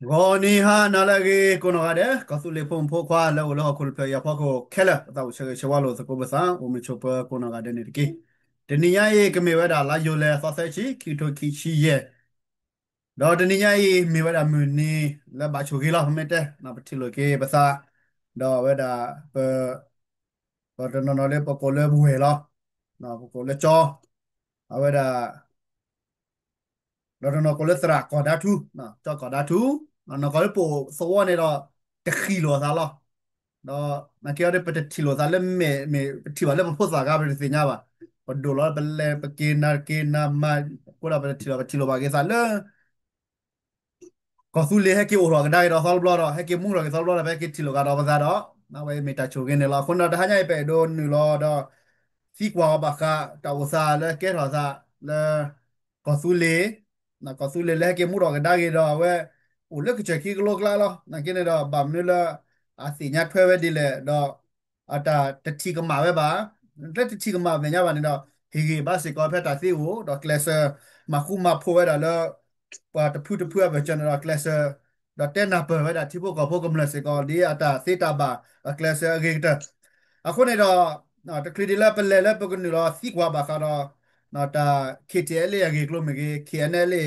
ဂီၤနံၤဟါနၤလၢအဂ့ၤကိးနီၢ်ဂၤဒဲး, ကီၢ်သူလ့ၤဖိမုၣ်ဖိခွါလၢအိၣ်လၢဟီၣ်ခိၣ်တဖျၢၣ်အံၤအဖီခိၣ်ခဲလၢာ်, ပသးအိၣ်ဆၢဂ့ၤဆၢဝါလိာ်သကိးပသး, အိၣ်မုာ်ဆိးပၢၤကိးနီၢ်ဂၤဒဲးန့ၣ်တက့ၢ်. တနံၤညါအံၤကမ့ၢ်ဝဲဒၣ်လါယူၤလံ သီသၢဆံ ခံကထိခံဆံယဲၢ်, ဒီးတနံၤညါအံၤမ့ၢ်ဝဲဒၣ်မုၢ်နံၤလၢဘၣ်ဆိၣ်ဂ့ၤလီၤ. ပမ့ၢ်တဲ ပထံၣ်လိာ်က့ၤပသး, ဒီးအဝဲဒၣ် ပ ပှၤတနီၤနီၤလၢပကိးလၢဝဲၢ်လီၤ, ပကိးလၢကၠီ, အဝဲဒၣ် ဒီးတနီၤကိးလၢသရၣ်ကီၢ်ဒါထူ, ကၠီကီၢ်ဒါထူ, နီၢ်ကီၢ်လၢပအိၣ်သဝီန့ၣ်ဒီး တဃံးလိာ်သးလီၤ. ဒီးနာ်က့အီၤဒီး ပတထံၣ်လိာ်သးလၢမဲာ်မ့ၢ် ပထံၣ်ဘၣ်လၢပဖိသၣ်ဂၤ ပတသ့ၣ်ညါဘၣ်. ပဒိၣ်လီၤပလဲၤ ပက့ၤနၤက့ၤနၤမၤ, အဃိဒီးပတထံၣ်လိာ် ပထံၣ်လိာ်ဘၣ်က့ၤသးလၢ ကီၢ်သူလ့ၤဟဲက့ၤအိၣ်ထီၣ်ကဒါက့ၤဒီးသီတဘျီဒီး ဟဲက့ၤမူထီၣ်က့ၤသီတဘျီဒီး ပဟဲက့ၤထံၣ်လိာ်ကဒီးပသးဒီး အဝဲမ့ၢ်တၢ်ဆိၣ်ဂ့ၤန့ၣ်လီၤ. အဃိန့ၣ်ဒီး တဟါညါအံၤ ပအဲၣ်ဒိးနုာ်လီၤဒီး သံကွၢ်အီၤဘၣ်ဃးတၢ်အိၣ်သးလၢကဲထီၣ်သးလၢ ကီၢ်သူလ့ၤ, ကီၢ်သူလ့ၤလၢဟဲက့ၤမူထီၣ်ကဒါက့ၤဒီး အဝဲ အိၣ်လၢကစၢၢ်ခံကလိကျါလီၤ. နာ်က့န့ၣ်ဒီး ဘၣ်မနုၤလၢ အသ့ၣ်ညါထွဲဝဲဒ်လဲၣ်ဒီး အတၢ်တထံၣ်ကမၣ်ဝဲဘၣ်, လၢတထံၣ်ကမၣ်မဲာ်ညါဘၣ်န့ၣ်ဒီး ဟ့ၣ်ဂံၢ်ဘါစ့ၢ်ကီးဖဲတၢ်သ့အိၣ် ဒီးကျဲးစၢးမၤဃူမၤဖိးဝဲဒၣ်လၢ ပှၤတဖုတဖုအဘၢၣ်စၢၤန့ၣ်ဒီး ကျဲးစၢး ဒီးတဲနၢ်ပၢၢ်ဝဲဒၣ်ထံဖိကီၢ်ဖိကမျၢၢ်စ့ၢ်ကီး ဒ်အတၢ်သ့တၢ်ဘၣ် ဒီးကျဲးစၢးအဂ့ၤကတၢၢ်. အဃိန့ၣ်ဒီး တချုးဒ်လၢပလဲၤလၢပကနုာ်လီၤသံကွၢ်ဘၣ်ဃးဒီး တၢ် K T L A အဂ့ၢ်အကျိၤမ့ၢ်ဂ့ၤ K N L A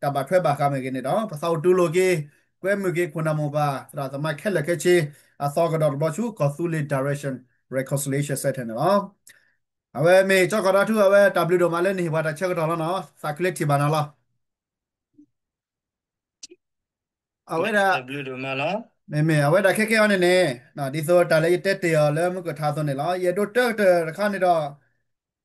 တၢ်ဘၣ်ထွဲဘၣ်ဃးမ့ၢ်ဂ့ၤန့ၣ်ဒီး ပသးအိၣ်တူၢ်လိာ်က့ၤ ကွဲမုာ်က့ၤခိၣ်နၢ်မိၢ်ပၢ် သရၣ်သမါခဲလၢာ်ခဲဆ့ အသီကဒီးတဘျီဆူ ကီၢ်သူလ့ၤ Direction Reconciliation Center န့ၣ်လီၤ. အဝဲမ့ၢ်ကၠီကီၢ်ဒါထူ အဝဲတၢ်ဘျုးဒိၣ်မးလၢနဟ့ၣ်ပှၤတၢ်ဆၢကတီၢ်လီၤနီၤ သးခုလၢထံၣ်ဘၣ်နၤလီၤ. အဝဲဒၣ် မ့မ့ၢ်အဝဲဒၣ်ခဲကဲအံၤန့ၣ်န့ၣ် ဒ်သိးတၢ်လၢယတဲတ့ၢ်အီၤလၢမုၢ်ကထါအသိးန့ၣ်လီၤ. ယအဲၣ်ဒိးတဲကတၢၢ်တခါန့ၣ်ဒီး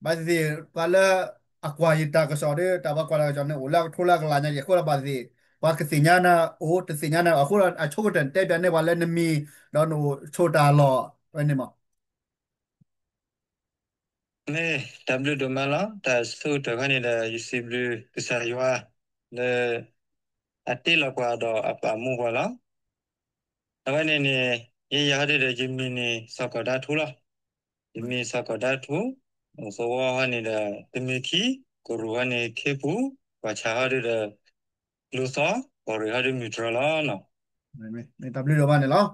ဘၣ်သ့ၣ်သ့ၣ် ပှၤလၢအကွၢ်ယတၢ်ကစီၣ်ဒီး တၢ်ပှၤကွၢ်တၢ်ကစီၣ်န့ၣ် အိၣ်လၢအကထိလၢအကလးညါက့ၤအဃိဒီး ဘၣ်သ့ၣ်သ့ၣ် ပှၤကသ့ၣ်ညါနၤအိၣ် တသ့ၣ်ညါနၤအိၣ်အဃိဒီး အဆိကတၢၢ်တဲပျးန့ၢ်ပှၤလၢနမံၤ ဒီးနအိၣ်ဆိးတၢ်လီၢ်ဝဲန့ၣ်မး မ့ၢ်တၢ်ဘျုးဒိၣ်မးလီၤ. တၢ်ဆိကတၢၢ်ခါန့ၣ်ဒီး ယစံးဘျုးကစၢ်ယွၤ လၢ အတ့လီၤပှၤဒီးအပာ်မူပှၤလီၤ. အဝဲန့ၣ်န့ၣ် ယဲယၤဟီဒုဒီး ယမံၤန့ၣ် စီၤကီၢ်ဒါထူလီၤ. ယမံၤစီၤကီၢ်ဒါထူ, အိၣ်သဝီဟီန့ၣ်ဒီး တမံၤခံ, ကရူၢ်ဟီန့ၣ် ခ့ပူၤ, ပှၤဆါဟီဒုဒီး လူၤသီ, ကီၢ်ရ့ၣ်ဟီဒုမုၢ်တြီၤလီၤ. မ့ၢ်တၢ်ဘျုးဒိၣ်မးန့ၣ်လီၤ.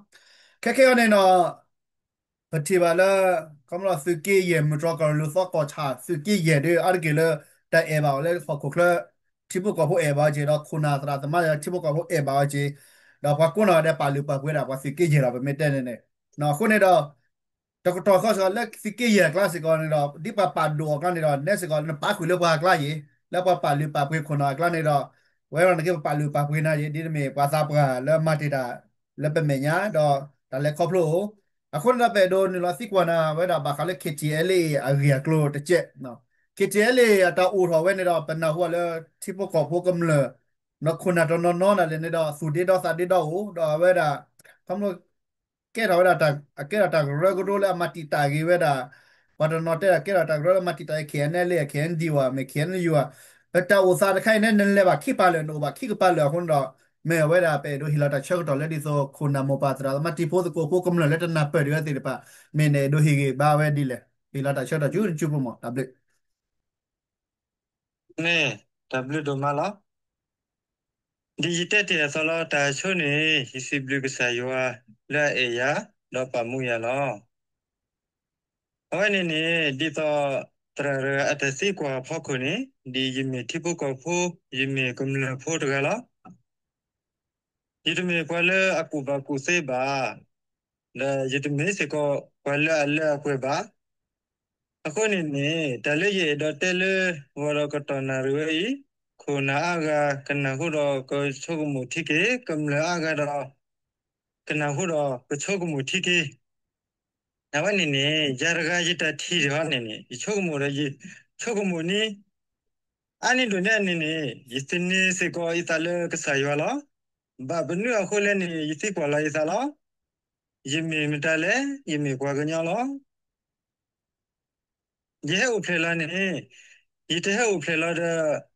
ခဲခဲအံၤန့ၣ်ဒီး ပထံၣ်ဘၣ်လၢ ခီဖျိသုးက့ယဲၢ် မုၢ်တြီၤကီၢ်ရ့ၣ် လူၤသီ ကီၢ်ဆၣ် သုးက့ယဲၢ်ဒီး အါတက့ၢ်လၢ တၢ်အဲၣ်ဘၣ်အီၤလၢဟီၣ်ခိၣ်ချၢ ထံဖိကီၢ်ဖိအဲၣ်ဘၣ်အီၤက့ၤ ဒီးခိၣ်နၢ်သရၣ်သမါ ထံဖိကီၢ်ဖိအဲၣ်ဘၣ်အီၤက့ၤ ဒီးပှၤကိးနီၢ်ဂၤဒဲးပာ်လုၢ်ပာ်ပှ့ၤဒၣ် ပှၤသုးက့ယဲၢ်လီၤ ပမ့ၢ်တဲန့ၣ်န့ၣ်. အဃိန့ၣ်ဒီး တကတီၢ်ဃီစ့ၢ်ကီးလၢသုးက့ယဲၢ်အကျါစ့ၢ်ကီးန့ၣ်ဒီး ဒ်ပှၤပာ်ဒိၣ်အီၤအကျါန့ၣ်ဒီး နဲစ့ၢ်ကီးနပာ်ဃုာ်လၢပှၤအကျါယ့ၤ လၢပှၤပာ်လုၢ်ပာ်ပှ့ၤခိၣ်နၢ်အကျါန့ၣ်ဒီး ဝဲဒၣ်နက့ၤပပာ်လုၢ်ပာ်ပှ့ၤနၤယ့ၤ ဒ်တမ့ၢ်ပှၤသးပှၢ်လၢမၤတ့ၢ်တၢ်လၢပမဲာ်ညါ ဒီးတၢ်လဲၤခီဖျိအိၣ်. အဃိန့ၣ်ဒီးပအဲၣ်ဒိးနုာ်လီၤသံကွၢ်နၤဝဲဒၣ်ဘၣ်ဃးလၢ K T L A အဂ့ၢ်အကျိၤတကဲး K T L A အတၢ်အိၣ်ထီၣ်ဝဲန့ၣ်ဒီး ပနၢ်ဟူလၢထံဖိကီၢ်ဖိကမျၢၢ် ဒီးခိၣ်နၢ်တနီၤနီၤန့ၣ်န့ၣ်ဒီး သူၣ်ဒ့ဒီသးဒ့ဒီအိၣ် ဒီးအဝဲဒၣ် ခီဖျိ ကဲထီၣ်ဝဲဒၣ် အကဲထီၣ်တၢ်ကရၢကရိလၢအမၤတံာ်တာ်က့ၤဝဲဒၣ် ပှၤတနီၤတဲဒၣ်ကဲထီၣ်တၢ်ကရၢလၢမၤတံာ်တာ်က့ၤ K N L A အ K N U ဧါ မ့ၢ် K N U ဧါ ပတၢ်အိၣ်သးတခါအံၤန့ၣ် နလဲၤဘၣ်ခံကပၤလၢာ် နအိၣ်ဘၣ်ခံကပၤလၢာ်အဃိန့ၣ်ဒီး မ့ၢ်အဝဲဒၣ်ပအဲၣ်ဒိးဟ့ၣ်လီၤတၢ်ဆၢကတီၢ်လၢဒ်သိး ခိၣ်နၢ်မိၢ်ပၢ်သရၣ်သမါတံၤဖိသကိးဖိကမျၢၢ်လၢတနၢ်ပၢၢ်ဒံးဝဲသ့ၣ်တဖၣ် မ့ၢ်နအဲၣ်ဒိးဟ့ၣ်ဂံၢ်ဘါဝဲဒ်လဲၣ် ဟ့ၣ်လီၤတၢ်ဆၢကတီၢ်ဆူနစုပူၤမး တၢ်ဘျုး မ့ၢ်တၢ်ဘျုးဒိၣ်မးလီၤ. ဒ်ယတဲတ့ၢ်အသိးလီၤ တၢ်ဆိန့ၣ် ယစံးဘျုးကစၢ်ယွၤလၢအအဲၣ်ယၤ ဒီးပာ်မူယၤလီၤ. အဝဲန့ၣ်န့ၣ် ဒ်သိးသရၣ်တဂၤအတၢ်သံကွၢ်အဖီခိၣ်န့ၣ် ဒ်ယမ့ၢ်ထံဖိကီၢ်ဖိ ယမ့ၢ်ကမျၢၢ်ဖိတဂၤလီၤ. ယတမ့ၢ်ပှၤလၢအကူၣ်ဘၣ်ကူၣ်သ့ဘၣ်, ဒီးယတမ့ၢ်စ့ၢ်ကီးပှၤလၢအလၢအပှဲၤဘၣ်. အဃိန့ၣ်န့ၣ် တၢ်လၢယအဲၣ်ဒိးတဲလၢဝဲဒီးကတီၢ်နၣ်ရံၣ်ဝဲအံၤ, ခိၣ်နၢ်အါဂၤကနၢ်ဟူဒီးကဆိကမိၣ်ထံက့ၤ, ကမျၢၢ်အါဂၤဒီး ကနၢ်ဟူဒီးကဆိကမိၣ်ထံက့ၤ အဝဲန့ၣ်န့ၣ် ယၤတဂၤယတၢ်ထံၣ်တခီန့ၣ်န့ၣ် ယဆိကမိၣ်ဒီးယဆိကမိၣ်န့ၣ် အါန့ၢ်ဒိၣ်န့ၢ်အန့ၣ်န့ၣ် ယသန့ၤစ့ၢ်ကီးယသးလၢကစၢ်ယွၤလီၤ. ဘၣ်မနုၤအဃိလဲၣ်န့ၣ် ယသံကွၢ်လီၤယသးလီၤ. ယမ့ၢ်မတၤလဲၣ်, ယမ့ၢ်ပှၤကညီလီၤ. ယဟဲအိၣ်ဖျဲၣ်လီၤန့ၣ် ယတဟဲအိၣ်ဖျဲၣ်လီၤဒီး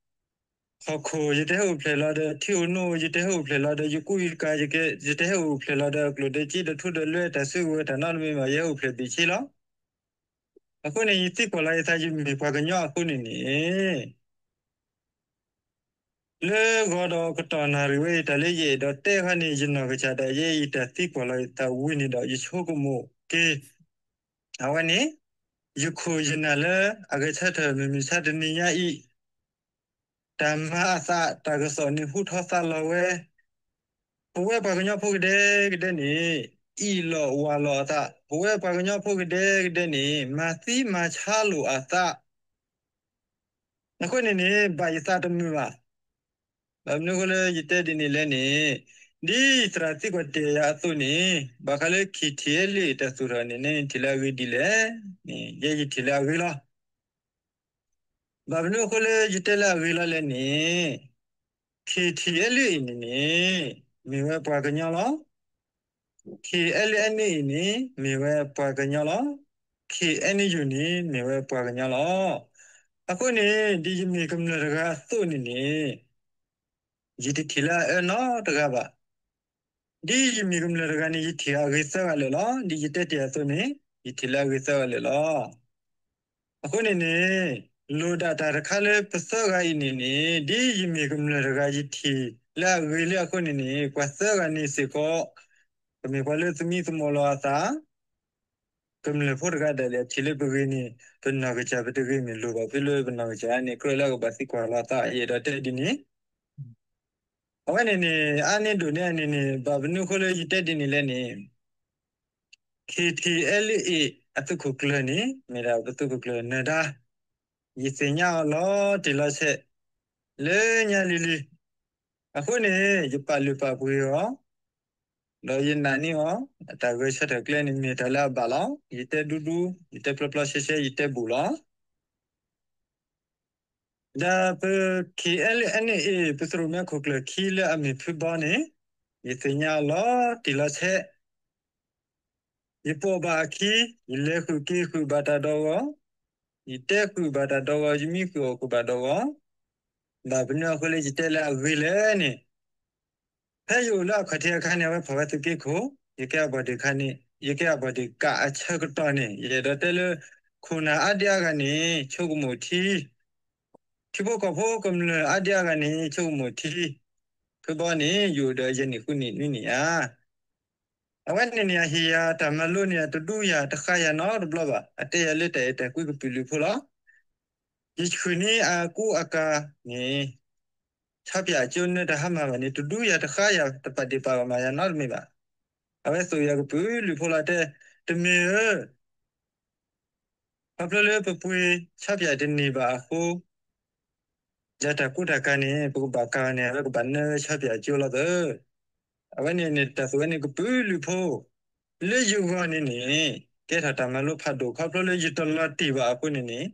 ဟီၣ်ခိၣ်, ယတဟဲအိၣ်ဖျဲၣ်လီၤဒီးထံဧိၤနိဧိၤ, ယတဟဲအိၣ်ဖျဲၣ်လီၤဒီးယကူယကၤ, ယတဟဲအိၣ်ဖျဲၣ်လီၤဒီးအကျိၣ်ဒီးစ့ဒီးထူဒီးလွဲတၢ်စုကဝဲၤတၢ်နီတမံၤဘၣ်, ယဟဲအိၣ်ဖျဲၣ်ဘ့ၣ်ဆ့လီၤ. အဃိန့ၣ် ယသံကွၢ်လီၤယသး ယမ့ၢ်ပှၤကညီအဃိန့ၣ်န့ၣ် လၢဂီၤဒီးကတီၢ်နၣ်ရံၣ်ဝဲအံၤ တၢ်လၢယအဲၣ်ဒိးတဲခီန့ၣ် ယနီၢ်ကစၢ်ဒၣ်ယဲအံၤ တၢ်သံကွၢ်လီၤယသးဝံၤန့ၣ်ဒီး ယဆိကမိၣ်က့ၤ အဝဲန့ၣ် ယခိၣ်ယနၢ်လၢအဂဲၤဆၢထၢၣ် မုၢ်မဆါတနံၤညါအံၤ တၢ်မၤအသး တၢ်ကစီၣ်န့ၣ် ဟူထီၣ်သါလီၤဝဲ ပဝဲပှၤကညီဖိကဒဲကဒဲန့ၣ် အ့ၣ်လိာ်ဝၤလိာ်အသး, ပဝဲပှၤကညီဖိကဒဲကဒဲန့ၣ် မၤသံမၤဆါလိာ်အသး အဃိန့ၣ်န့ၣ် ဘၣ်ယသးတမုာ်ဘၣ်. ဘၣ်မနုၤအဃိလၢယတဲဒ်န့ၣ်လဲၣ်န့ၣ်, ဒ်ယသရၣ်သံကွၢ်တဲာ်ယၤအသိးန့ၣ်, ဘၣ်ဃးလၢ KTLA တၢ်သူၣ်ထီၣ်န့ၣ် နထံၣ်လၢအဂ့ၤဒ်လဲၣ်န့ၣ်, ယဲယထံၣ်လၢအဂ့ၤလီၤ. ဘၣ်မနုၤအဃိလၢယတဲလၢအဂ့ၤလီၤလဲၣ်န့ၣ်, KTLA အံၤန့ၣ်န့ၣ် မ့ၢ်ဝဲပှၤကညီလီၤ. KNLA အံၤန့ၣ် မ့ၢ်ဝဲပှၤကညီလီၤ. KNU န့ၣ် မ့ၢ်ဝဲပှၤကညီလီၤ. အဃိန့ၣ် ဒ်ယမ့ၢ်ကမျၢၢ်တဂၤအသိးန့ၣ်န့ၣ်, ယတထံၣ်လၢအအၢနီတဂၤဘၣ်. ဒ်ယမ့ၢ်ကမျၢၢ်တဂၤန့ၣ် ယထံၣ်အဂ့ၤသၢဂၤလၢာ်လီၤ. ဒ်ယတဲတ့ၢ်အသိးန့ၣ် ယထံၣ်လၢအဂ့ၤသၢဂၤလၢာ်လီၤ. အဃိန့ၣ်န့ၣ်, လိၣ်ဒၣ်တၢ်တခါလၢပသၢဂၤအံၤန့ၣ်န့ၣ်, ဒ်ယမ့ၢ်ကမျၢၢ်တဂၤ ယထံၣ်လၢအဂ့ၤလၢအဃိန့ၣ်န့ၣ်, ပှၤသၢဂၤန့ၣ်စ့ၢ်ကီး ကမ့ၢ်ပှၤလၢသမံသမိးလီၤအသး, ကမျၢၢ်ဖိတဂၤဒၣ်လဲာ် ထံၣ်လၢပဂ့ၤန့ၣ် ပနီၢ်ကစၢ်ပတဂ့ၤမ့ၢ်လိၣ်ဘၣ်ဖဲလၢပနီၢ်ကစၢ်န့ၣ် ကြၢးလၢအကဘၣ်သံကွၢ်လီၤအသး ယအဲၣ်ဒိးတဲဒ်န့ၣ်. အဝဲန့ၣ်န့ၣ် အါန့ၢ်ဒိၣ်န့ၢ်အန့ၣ်န့ၣ် ဘၣ်မနုၤအဃိလၢယတဲဒ်န့ၣ်လဲၣ်န့ၣ်, KTLA အသုးခိၣ်ကျၢၢ်န့ၣ် မ့ၢ်ဒၣ်ပသုးခိၣ်ကျၢၢ်နၢၤဒါ, ယသ့ၣ်ညါအီၤလီၤတံၢ်လီၤဆဲး လၢညါလံၤလံၤ. အဃိန့ၣ် ယပာ်လုၢ်ပာ်ပှ့ၤအီၤ ဒီးယနာ်န့ၢ်အီၤ အတၢ်ဂဲၤဆၢထၢၣ်ကျဲန့ၣ် မ့ၢ်တၢ်လၢအဘၣ်လီၤ. ယတဲဒူဒူ, ယတဲပျီပျီရှဲရှဲ, ယတဲဘူးလီၤ. ဒီးပ KNLA ပသရိၣ်မဲခိၣ်ကျၢၢ်ခံလၢအမ့ၢ်ဖုဘီန့ၣ် ယသ့ၣ်ညါအီၤလီၤတံၢ်လီၤဆဲး ယပိာ်ဘၣ်အခံ, ယလဲၤဃုာ်က့ၤဃုာ်ဘၣ်တၢ်ဒီးဂီၤ, ယတဲဃုာ်ဘၣ်တၢ်ဒီးဂီၤ, ယမံဃုာ်အီၣ်ဃုာ်ဘၣ်ဒီးဂီၤ. ဘၣ်မနုၤအဃိလၢယတဲလၢအဂ့ၤလဲၣ်န့ၣ်, ဖဲယအိၣ်လၢအခီၣ်ထံးအခါန့ၣ် အဝဲဖီၣ်ဝဲသုးက့ခိၣ်, ယကဲအဘီၣ်ဒ့ၣ်ခါန့ၣ်, ယကဲအဘီၣ်ဒ့ၣ်ကးအဆၢကတီၢ်န့ၣ် ယအဲၣ်ဒိးတဲလၢ ခိၣ်နၢ်အါဒံအါဂၤန့ၣ် ဆိကမိၣ်ထံ ထံဖိကီၢ်ဖိကမျၢၢ်အါဒံအါဂၤန့ၣ် ဆိကမိၣ်ထံ, ဖုဘီန့ၣ် ယအိၣ်ဒီးယဲၢ်နံၣ်ဃုနံၣ်နွံနံၣ်ဧါ. အဝဲန့ၣ်န့ၣ် အဟ့ၣ်ယၤတၢ်မၤလိန့ၣ် တဒူယၤတဃါယၤနီတဘျီဘၣ်. အတဲယၤလၢတၢ်အဲၣ်တၢ်ကွံကပုာ်လုးဖိလီၤ. ယဆှုၣ်န့ၢ်အကူအကၤန့ၣ် ဆီပၠးအကၠိနၢတၢ်ဟါမၢ်ဘၣ်န့ၣ် တဒူယၤတဃါယၤ တပာ်ဒ့ၣ်ပာ်ကမၣ်ယၤနီတမံၤဘၣ်. အဝဲသိးယၤကပုာ်လုးဖိလီၤတဲ, တမ့ၢ်ဧၢ ခီဖျိလၢပပှ့ၤဆီပၠးတန့ၢ်ဘၣ်အဃိ, ယၤတၢ်ကူတၢ်ကၤန့ၣ် ပကဘၣ်ကၤန့ၣ် အဝဲကဘၣ်နၢဝဲဆီပၠးကၠိလီၤသၢ. အဝဲန့ၣ်န့ၣ် တၢ်သိၣ်ဝဲန့ၣ်ကပုာ်လုးဖိ, လၢယဂီၢ်န့ၣ်န့ၣ် ကဲထီၣ်တၢ်မၤလိဖးဒိၣ်ခီဖျိလၢယတလီၤတံၢ်ဘၣ်အဃိန့ၣ်န့ၣ်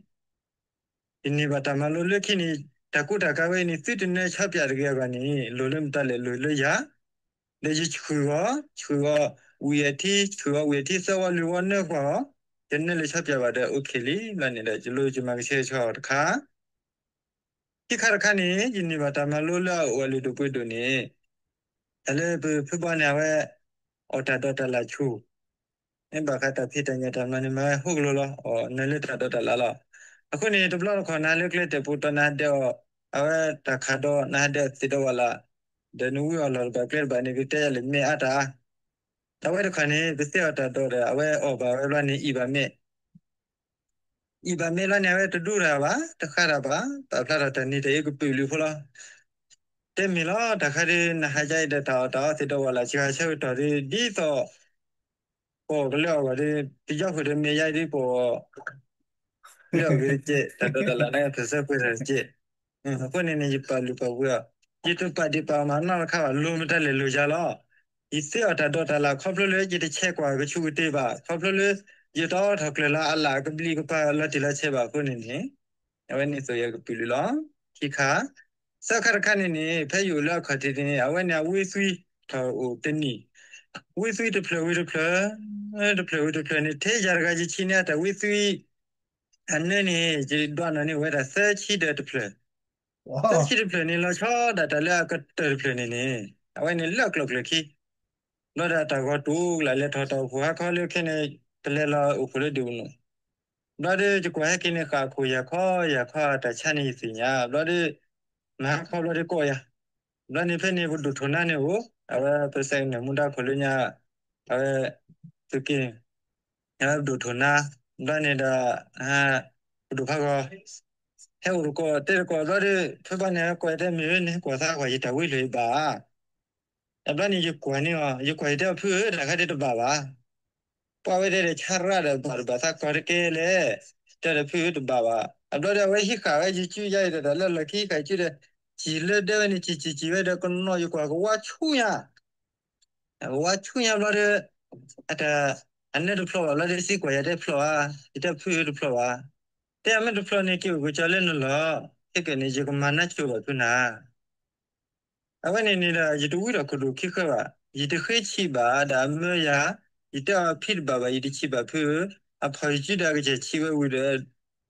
ယန့ၢ်ဘၣ်တၢ်မၤလိလၢခံန့ၣ် တၢ်ကူတၢ်ကၤဝဲအံၤန့ၣ် သုတနၢဆီပၠးတဂ့ၤအဂီၢ်န့ၣ် လိၣ်လၢမတၤလဲၣ်လိၣ်လၢယၤ, ဒီးယဆှုၣ်ဂီၤ, ဆှုၣ်ဂီၤဝံၤအထံ, ဆှုၣ်ဂီၤဝံၤအထံသၢဝီလွံၢ်ဝီနၢကွၢ်အီၤ, ယနၢလၢဆီပၠးဘၣ်ဒီး OK လံ ဘျီန့ၣ်ဒီး ယလိယမၤကဆှဲကဆှီအီၤတခါ ခံခါတခါန့ၣ် ယန့ၢ်ဘၣ်တၢ်မၤလိလၢအအိၣ်အလုၢ်ဒိၣ်ပှ့ၤဒိၣ်န့ၣ်, တၢ်လၢပဖုဘီန့ၣ် အဝဲအီၣ်တၢ်ဒိးတၢ်လၣ်ဆူၣ်, မ့ၢ်ဘၣ်ဃးတၢ်ဖံးတၢ်ညၣ်တၢ်မၤန့ၣ် မၤဝဲဟိကလိာ်လီၤ. အီၣ်နၢလၢတၢ်ဒိးတၢ်လၣ်လီၤ. အဃိန့ၣ် တဘျီတခီၣ်နၤလၢကျဲတၢ်ပူၤတီၢ်နၤဒဲးအီၤ, အဝဲတၢ်ခးဒီးနၤဒဲးအီၤသ့ၣ်ဒီးဝးလၢ်, ဒီးနဝံအီၣ်လီၢ်တဘၣ်ကျဲတဘၣ်န့ၣ် ကတဲယၤလၢမဲာ်အါတၢ်အါ တၢ်ဝဲတခီန့ၣ် ပသ့အီၣ်တၢ်ဒိးဒီး အဝဲအီၣ်ဘၣ်ဝဲဘျီန့ၣ် အံၣ်ဘၣ်မဲာ်, အံၣ်ဘၣ်မဲာ်ဘျီန့ၣ် အဝဲတဒူတၢ်ဘၣ်, တဃါတၢ်ဘၣ်, ပာ်ဖျါထီၣ်တၢ်န့ၣ်တၢ်အံၤကပုာ်လုးဖိလီၤ. တဲမ့ၢ်လီၤ တၢ်ခါဒ်နဟါယါအံၤဒီးတၢ်အီၣ်တၢ်အီသ့ၣ်ဒီးဝးလၢ် စှၤဆၢကတီၢ်ဒ် ဒ်သိး ပအီၣ်ကလၢအဂီၢ်ဒီး ပယီၤဃုာ်ဒီးမဲာ်ယါအံၤဒ်ပအီၣ် လၢအဂ့ၤတကဲး တၢ်ဒိးတၢ်လၣ်န့ၣ် ပစၢၤကွံာ်တၢ်တကဲး. အဃိန့ၣ်န့ၣ် ယပာ်လုၢ်ပာ်ပှ့ၤအီၤ, ယတပာ်ဒံးပာ်ကမၣ်နီတခါဘၣ်, လိၣ်မတၤလဲၣ်လိၣ်ယၤလီၤ. ယသ့အီၣ်တၢ်ဒိးတၢ်လၣ်ခီဖျိလၢ ယတဆဲးကွၢ်ကဆူးကတ့ၢ်ဘၣ်, ခီဖျိလၢ ယတအိးထီၣ်ကျၢၢ်လၢအလၣ်အကဘျံးကပၤလီၤတံၢ်လီၤဆဲးဘၣ်အဃိန့ၣ်န့ၣ်, အဝဲန့ၣ်သိးယၤကပုာ်လုးလီၤ. ခံခါ သၢခါတခါန့ၣ်န့ၣ် ဖဲယအိၣ်လၢအခီၣ်ထံးန့ၣ် အဝဲန့ၣ်အဝံသွံထီၣ်အိၣ်တနံၣ်, ဝံသွံတဖျၢၣ်ဝံၤတဖျၢၣ်, တဖျၢၣ်ဝံၤတဖျၢၣ်န့ၣ် ထဲယၤတဂၤယဆံးန့ၢ်အတၢ်ဝံသွံ အနၢန့ၣ် ယဒွးနီၣ်န့ၢ်ဝဲဒၣ်သၢဆံဒီးတဖျၢၣ်, သၢဆံတဖျၢၣ်န့ၣ် လီၤဆီဒၣ်တၢ်လၢအကတၢၢ်တဖျၢၣ်န့ၣ်န့ၣ် အဝဲန့ၣ်လၢအကျိၤကျၢၢ်ခံ ဘျီဒီးတၢ်ဂီၤတူာ်ကလာ်လဲၤထီၣ်တၢ်အိၣ်ဖှိၣ်ဟါခီလၢခဲန့ၣ် တလဲၤလီၤအိၣ်ဖှိၣ်လၢဒံၣ်အူနီၣ်, ဘျီဒီးယကွၢ်ဟဲက့ၤန့ၣ် ဃၣ်ခိၣ်ယၤခီယၤခီအတၢ်ဆါန့ၣ်ယသ့ၣ်ညါ, ဘျီဒီး မၤဟါခီဘျီဒီးကိးယၤ, ဘျီန့ၣ်ဖဲန့ၣ် ပဒိၣ်ထိၣ်နါန့ၣ်အိၣ်, အဝဲပစဲးကနၢၣ်မူဒါခိၣ်လၢညါ, အဝဲ သုးက့ အဝဲပဒိၣ်ထိၣ်နါ, ဘျီန့ၣ်ဒီး ပဒိၣ်ဖးဂီၤ ဟဲအိၣ်တကိးတဲတကိးဘျီဒီး ဖဲဘၣ်န့ၣ် ကိးယၤတဲမ့ၢ်ဝဲန့ၣ် ကွၢ်သးကွၢ်ယတၢ်ဝံလၢယဘၣ်ဧါ. အဘျီန့ၣ်ယကွၢ်န့ၢ်အီၤ ယကွၢ်ယတဲအီၤ ဖုဧၢ တၢ်ခါဒ်တဘၣ်ဘၣ်. ပှၤဝဲတဲဒီး ဆါရၣ်ဒီးဘၣ်တဘၣ်သးကီတကဲလဲၣ်, တဲဒီးဖုဧၢတဘၣ်ဘၣ်. အဘျီဒီးအဝဲဟံးဃာ်ဝဲယစုယါအံၤဒီး တၢ်လၢလီၢ်ခံဟံးဃာ်ယစုဒီး စံၣ်လၢဒဲဝဲန့ၣ် စံၣ်စံၣ်စံၣ်ဝဲဒီး ကနီၤယကွၢ်ကဝါဆူညါ ကဝါဆူညါဘျီဒီး အတၢ် အနၢတဖျိးဘၣ်ဘျီဒီး စံးကွၢ်ယၤတဲဖျိးဧါ, ယတဲဖုတဖျိးဘၣ်. တဲအမ့ၢ်တဖျိးန့ၣ် က့ၤအိၣ်က့ၤကၠီလၢနလီၢ်, ခဲကနံၣ်န့ၣ် ယကမၤနၢ်ဆိဘၣ်ဖုနၤ. အဝဲန့ၣ်န့ၣ်ဒီး ယတဝံထီၣ်ခိၣ်ဒိၣ်ခံဃၢဘၣ်, ယတဃ့ဆံးဘၣ်ဒီးအမၢယၤ, ယတဲအီၤဖံတဘၣ်ဘၣ် ယတဆံးဘၣ်ဖုဧၢ, အဖီၣ်ယစုဒီးအကစၢ်ဆံးဝဲဝံၤဒီး ဟံး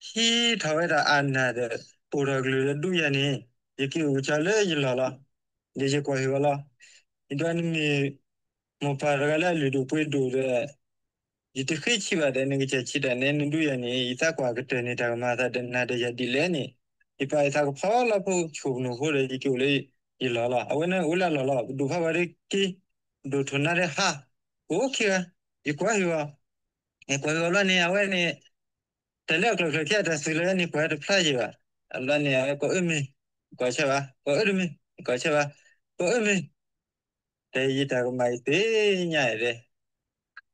ထီၣ်ဝဲဒၣ်အနၢ်ဒီး ပိၢ်ထီၣ်ကလုၢ်ဒီးဒူယၤန့ၣ် ယက့ၤအိၣ်က့ၤကၠီလၢယလီၢ်လီၤ. ဒီးယကွၢ်ဟ့ၣ်ဝဲလီၤ. ယဒွးနမ့ၢ် မိၢ်ပၢ်တဂၤလၢအလုၢ်ဒိၣ်ပှ့ၤဒိၣ်ဒီး ယတဃ့ဆံးဘၣ်ဒီး နကစၢ်ဆံးတၢ်န့ၣ် နဒူယၤန့ၣ် ယသးကွၢ်ကတၢၢ်န့ၣ် တၢ်ကမၤအသးဒီးနၤဒီးယၤဒ်လဲၣ်န့ၣ် ယပာ်ယသးကဖီလီၤဖိ ဆိၣ်ပနူာ်ဖိဒီး ယက့ၤအိၣ်လၢယလီၢ်လီၤ. အဝဲန့ၣ်အိၣ်လၢအလီၢ်လီၤ. ပဒိၣ်ဖးဂီၤဒီးက့ၤ, ပဒိၣ်ထိၣ်နါဒီးဟး, အိၣ်ခံဂၤ, ယကွၢ်ဟ့ၣ်ဂီၤ, ယကွၢ်ဟ့ၣ်ဂီၤဘျီန့ၣ် အဝဲန့ၣ် တၢ်လၢအကျိၤကျဲၤခံအတၢ်သုးလီၤန့ၣ် ကွၢ်တဖျါယံၤဘၣ်. အဘျီန့ၣ် အဝဲကိးအၢမ့ၢ်, ယကိးဆၢဘၣ်, ကိးအၢတမ့ၢ်, ယကိးဆၢဘၣ်, ကိးအၢမ့ၢ်, ဒီးယတၢ်ကမၣ်ယသ့ၣ်ညါအံၤဒဲး.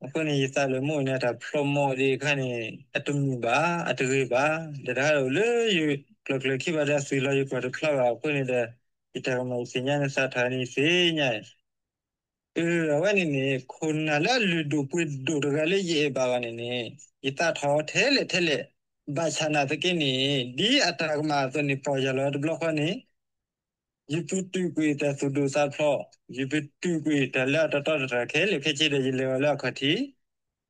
အဃိန့ၣ် ယသးလၢမိၢ်န့ၣ် တၢ်ဖျိးမိၢ်ဒံးအခါန့ၣ် အတမုာ်ဘၣ်, အတဂ့ၤဘၣ်. ဒီးတၢ်ဟးအိၣ်လၢယကျိၤကျဲၤခံဘၣ်ဒီး အသုးလီၤယကွၢ်တဖျါဘၣ်အဃိန့ၣ်ဒီး ယတၢ်ကမၣ်ယသ့ၣ်ညါန့ၣ် သးထီၣ်န့ၣ်ယသ့ၣ်ညါအံၤ အၢ အဝဲန့ၣ်န့ၣ် ခိၣ်နၢ်လၢအလုၢ်ဒိၣ်ပှ့ၤဒိၣ်တဂၤလၢယအဲၣ်ဘၣ်အီၤန့ၣ်န့ၣ် ယသးထီၣ်ထဲလဲၣ်ထဲလဲၣ်, ဘၣ်ဆၣ်နာ်သက့န့ၣ် ဒ်အတၢ်ကမၣ်အသိးန့ၣ် ပီၢ်ယၢ်လီၤတဘျီဃီန့ၣ် ယပတုာ်ကွံာ်တၢ်သူၣ်ဒိၣ်သးဖျိး, ယပတုာ်ကွံာ်တၢ်လၢအတတီတတြၢ်ခဲလၢာ်ခဲဆ့ဒီး ယလဲၤဝဲလၢအခီၣ်ထံး,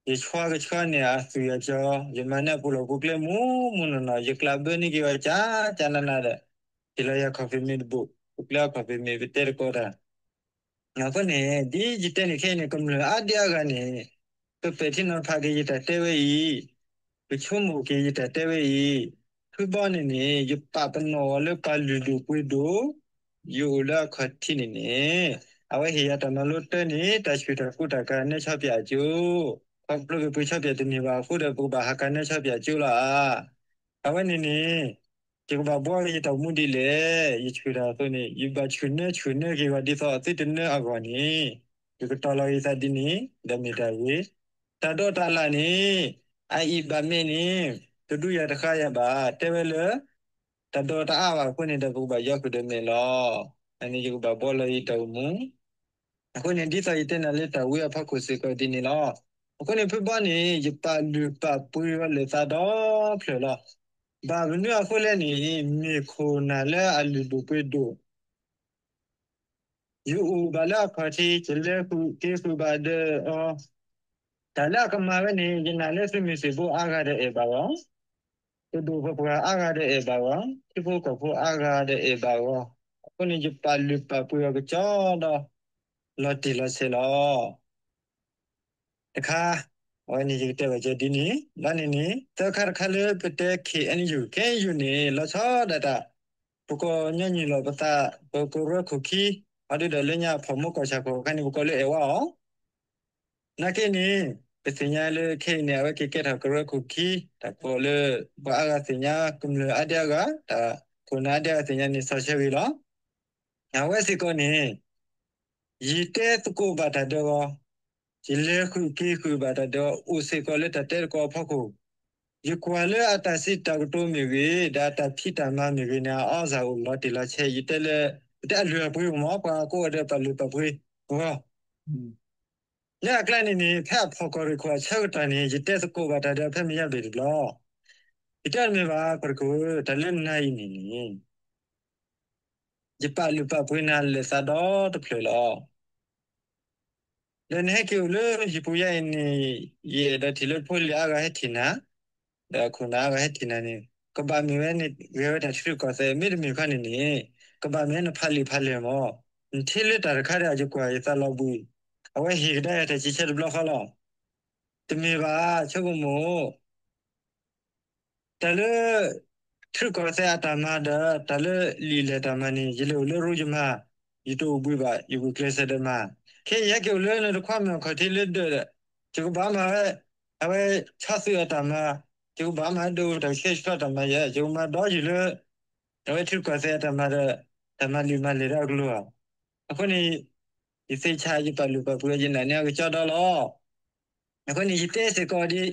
ယဆှါကဆှီန့ၢ်အသုးအကၠီ, ယမၤန့ၢ်အပူၤလီၢ်ပူၤကျဲမူးမူးနီၢ်နီၢ်, ယကျးဘၢန့ၢ်က့ၤဝဲကၠၢ်ကၠၢ်နးနးဒီး ဟ့ၣ်လီၤယၤ coffee မ့ၢ်တဘိၣ်, ပကျဲအ coffee မ့ၢ်ပတဲတကိးတၢ် အဃိန့ၣ် ဒ်ယတဲန့ၣ်ခဲအံၤန့ၣ် ကမျၢၢ်အါဒံအါဂၤန့ၣ် ပပဲာ်ထံနီၤဖးက့ၤယတၢ်တဲဝဲအံၤ, ပဆိကမိၣ်က့ၤယတၢ်တဲဝဲအံၤ, ဖုဘီန့ၣ်န့ၣ် ယပာ်ပနီၣ်အီၤလၢပှၤလုၢ်ဒိၣ်ပှ့ၤဒိၣ်, ယအိၣ်လၢအခီၣ်ထံးန့ၣ်န့ၣ် အဝဲဟ့ၣ်ယၤတၢ်မၤလိတၢ်န့ၣ် တၢ်ဆူၣ်တၢ်ကိၢ်တၢ်ကၤနၢဆီပၠးအကၠိ, ခီဖျိက့ၤပှ့ၤဆီပၠးတန့ၢ်ဘၣ်အဃိဒီး ပကဘၣ်ဟးကၤနၢဆီပၠးကၠိလီၤဧါ. အဝဲန့ၣ်န့ၣ် ယကဘၣ်ဘှီက့ၤယတၢ်အိၣ်မူဒ်လဲၣ်, ယဆူၣ်တၢ်အသိးန့ၣ် ယဘၣ်ဆူၣ်နၢဆူၣ်နၢက့ၤဝဲဒ်သိးအသုတနၢအဂီၢ်န့ၣ် ယကတီၤလီၤက့ၤသးဒ်န့ၣ် ဒီးမ့ၢ်တၢ်ဂ့ၤ, တၢ်ဒိးတၢ်လၣ်န့ၣ် အအံၤဘၣ်မ့ၢ်န့ၣ် တဒူယၤတဃါယၤဘၣ်, တဲဝဲလၢ တၢ်ဒိးတအါဘၣ်အဃိန့ၣ်ဒီး ပကဘၣ်ယီဃုာ်ဒီးမဲာ်လီၤ. အန့ၣ်ယကဘၣ်ဘှီလီၤယတၢ်အိၣ်မူ အဃိန့ၣ် ဒ်သိးယတဲနၤလၢတၢ်ဝံအဖီခိၣ်စ့ၢ်ကီးဒ်န့ၣ်လီၤ. အဃိန့ၣ် ဖုဘီန့ၣ် ယပာ်လုၢ်ပာ်ပှ့ၤအီၤလၢာ်သးဒီဖျၢၣ်လီၤ. ဘၣ်မနုၤအဃိလဲၣ်န့ၣ် မ့ၢ်ခိၣ်နၢ်လၢအလုၢ်ဒိၣ်ပှ့ၤဒိၣ် ယအိၣ်ဘၣ်လၢအခီၣ်ထံး ယလဲၤဃုာ်က့ၤဃုာ်ဘၣ်ဒီးအီၤ, တၢ်လၢအကမၤဝဲန့ၣ် ယနာ်လၢသုးမုၢ်သံၣ်ဘိအါဂၤဒီးအဲၣ်ဘၣ်အီၤ, ပဒိၣ်ပပှၢ်အါဂၤဒီးအဲၣ်ဘၣ်အီၤ, ထံဖိကီၢ်ဖိအါဂၤဒီးအဲၣ်ဘၣ်အီၤ, အဃိန့ၣ် ယပာ်လုၢ်ပာ်ပှ့ၤအီၤကစီဒီ လီၤတံၢ်လီၤဆဲးလီၤ. တခါ အဝဲန့ၣ်ယကတဲဘၣ်ကၠီဒ်န့ၣ် ဘျီန့ၣ်န့ၣ် သၢခါတခါလၢပတဲ KNU, KNU န့ၣ် လီၤဆီဒၣ်တၢ် ပကိးညီနုၢ်လီၤပသး ပကရၢခိၣ်ခံ, အဒိဒီးလၢညါဖီၣ်မိၢ်ကီၢ်ဆၣ်ခိၣ်အခါန့ၣ် ပကိးလၢအဲၣ်ဝါအီၤ, နာ်က့န့ၣ် ပသ့ၣ်ညါလၢခဲအံၤန့ၣ် အဝဲက့ၤကဲထီၣ်ကရၢခိၣ်ခံ, တၢ်ကိးလၢ ပှၤအါဂၤသ့ၣ်ညါ ကမျၢၢ်အါဒံအါဂၤ, တၢ်ခိၣ်နၢ်အါဒံအါဂၤသ့ၣ်ညါန့ၣ် စီၤဆၢဂ့ၤလီၤ. အဝဲစ့ၢ်ကီးန့ၣ် ယတဲသကိးဘၣ်တၢ်ဒီးအီၤ, ယလဲၤဃုာ်က့ၤဃုာ်ဘၣ်တၢ်ဒီးအီၤ အိၣ်စ့ၢ်ကီးလၢတၢ်တဲသကိးအဖီခိၣ်, ယကွၢ်လၢအတၢ်စံးတၢ်ကတိၤမ့ၢ်ဂ့ၤ, ဒီးအတၢ်ဖံးတၢ်မၤမ့ၢ်ဂ့ၤန့ၣ် အအီၣ်စၢ်အိၣ်လီၤတံၢ်လီၤဆဲး, ယတဲလၢ ပတဲအလုၢ်အပှ့ၤမ့ၢ် ပှၤကိးဂၤဒဲးပာ်လုၢ်ပာ်ပှ့ၤအဂီၢ် လၢအကျါန့ၣ်န့ၣ် ဖဲအဖီၣ်ကီၢ်ရ့ၣ်ခိၣ်အဆၢကတီၢ်န့ၣ် ယတဲသကိးဘၣ်တၢ်ဒီးအီၤဖဲမ့ၢ်ယါဘ့ၣ်တဘျီ, ယတဲတမ့ၢ်ဘၣ် ကီၢ်ရ့ၣ်ခိၣ်ဧၢ, တၢ်လၢနၤအံၤန့ၣ်န့ၣ် ယပာ်လုၢ်ပာ်ပှ့ၤနၤလၢာ်သးဒီတဖျၢၣ်လီၤ. ဒီးနဟဲက့ၤအိၣ်လၢဟံၣ်ပူၤယါအံၤန့ၣ် ယအဲၣ်ဒိးထံၣ်လၢဖိလံၤအါဂၤဟဲထံၣ်နၤ, ဒီးအခိၣ်နၢ်အါဂၤဟဲထံၣ်နၤန့ၣ် ကဘၣ်မ့ၢ်ဝဲန့ၣ် ဂဲၤဝဲတၢ်ထံရူၢ်ကီၢ်သဲး မ့တမ့ၢ်ခီန့ၣ်န့ၣ် ကဘၣ်မ့ၢ်ဝဲနဖးလံာ်ဖးလဲၢ်မး, နထံၣ်လၢတၢ်တခါဒီးယကွၢ်ယသးလီၤဘှံး, အဝဲဟ့ၣ်ကဒါယၤတၢ်စံးဆၢတဘျီဃီလီၤ. တမ့ၢ်ဘၣ် ဆိကမိၣ် တၢ်လၢ ထံကီၢ်သဲးအတၢ်မၤဒီး တၢ်လၢလံာ်လဲၢ်တၢ်မၤန့ၣ် ယလဲၤအိၣ်လၢရိကမၤ, ယတအိၣ်ဘှံးဘၣ်, ယဂုာ်ကျဲးစၢးဒီးမၤ, ခဲအံၤယဟဲက့ၤအိၣ်လၢနတခွါမုၣ်အခီၣ်ထံးလၢဒၢးဒီး ယကဘၣ်မၤဝဲ, အဝဲဆီသုးအတၢ်မၤ, ယကဘၣ်မၤဒၢးအိၣ်တၢ်ဆှဲဆှီတၢ်မၤယဲ, ယကမၤဒီးယုၢ်လၢ အဝဲထံကီၢ်သဲးအတၢ်မၤဒီး တၢ်မၤလံာ်မၤလဲၢ်ဒီးအကလုာ်ဧါ. အဃိန့ၣ် ယသ့ဆါ ယပာ်လုၢ်ပာ်ပှ့ၤ ယနာ်န့ၢ်အကစီဒီလီၤ. အဃိန့ၣ် ယတဲစ့ၢ်ကီးဒ်,